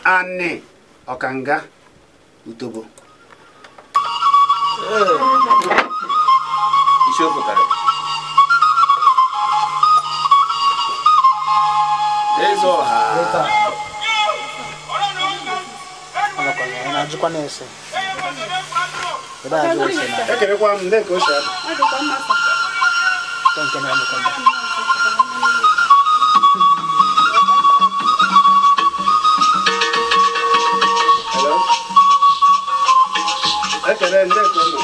Ani Ọkanga Utobo. Isiokwu karịrị. Eze ọha. Ekelekwa m ndị nke ochie. Hello? Ekele ndị nke ụmụ.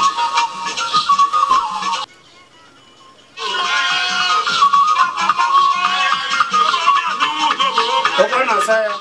Ọkwa na-asa ya.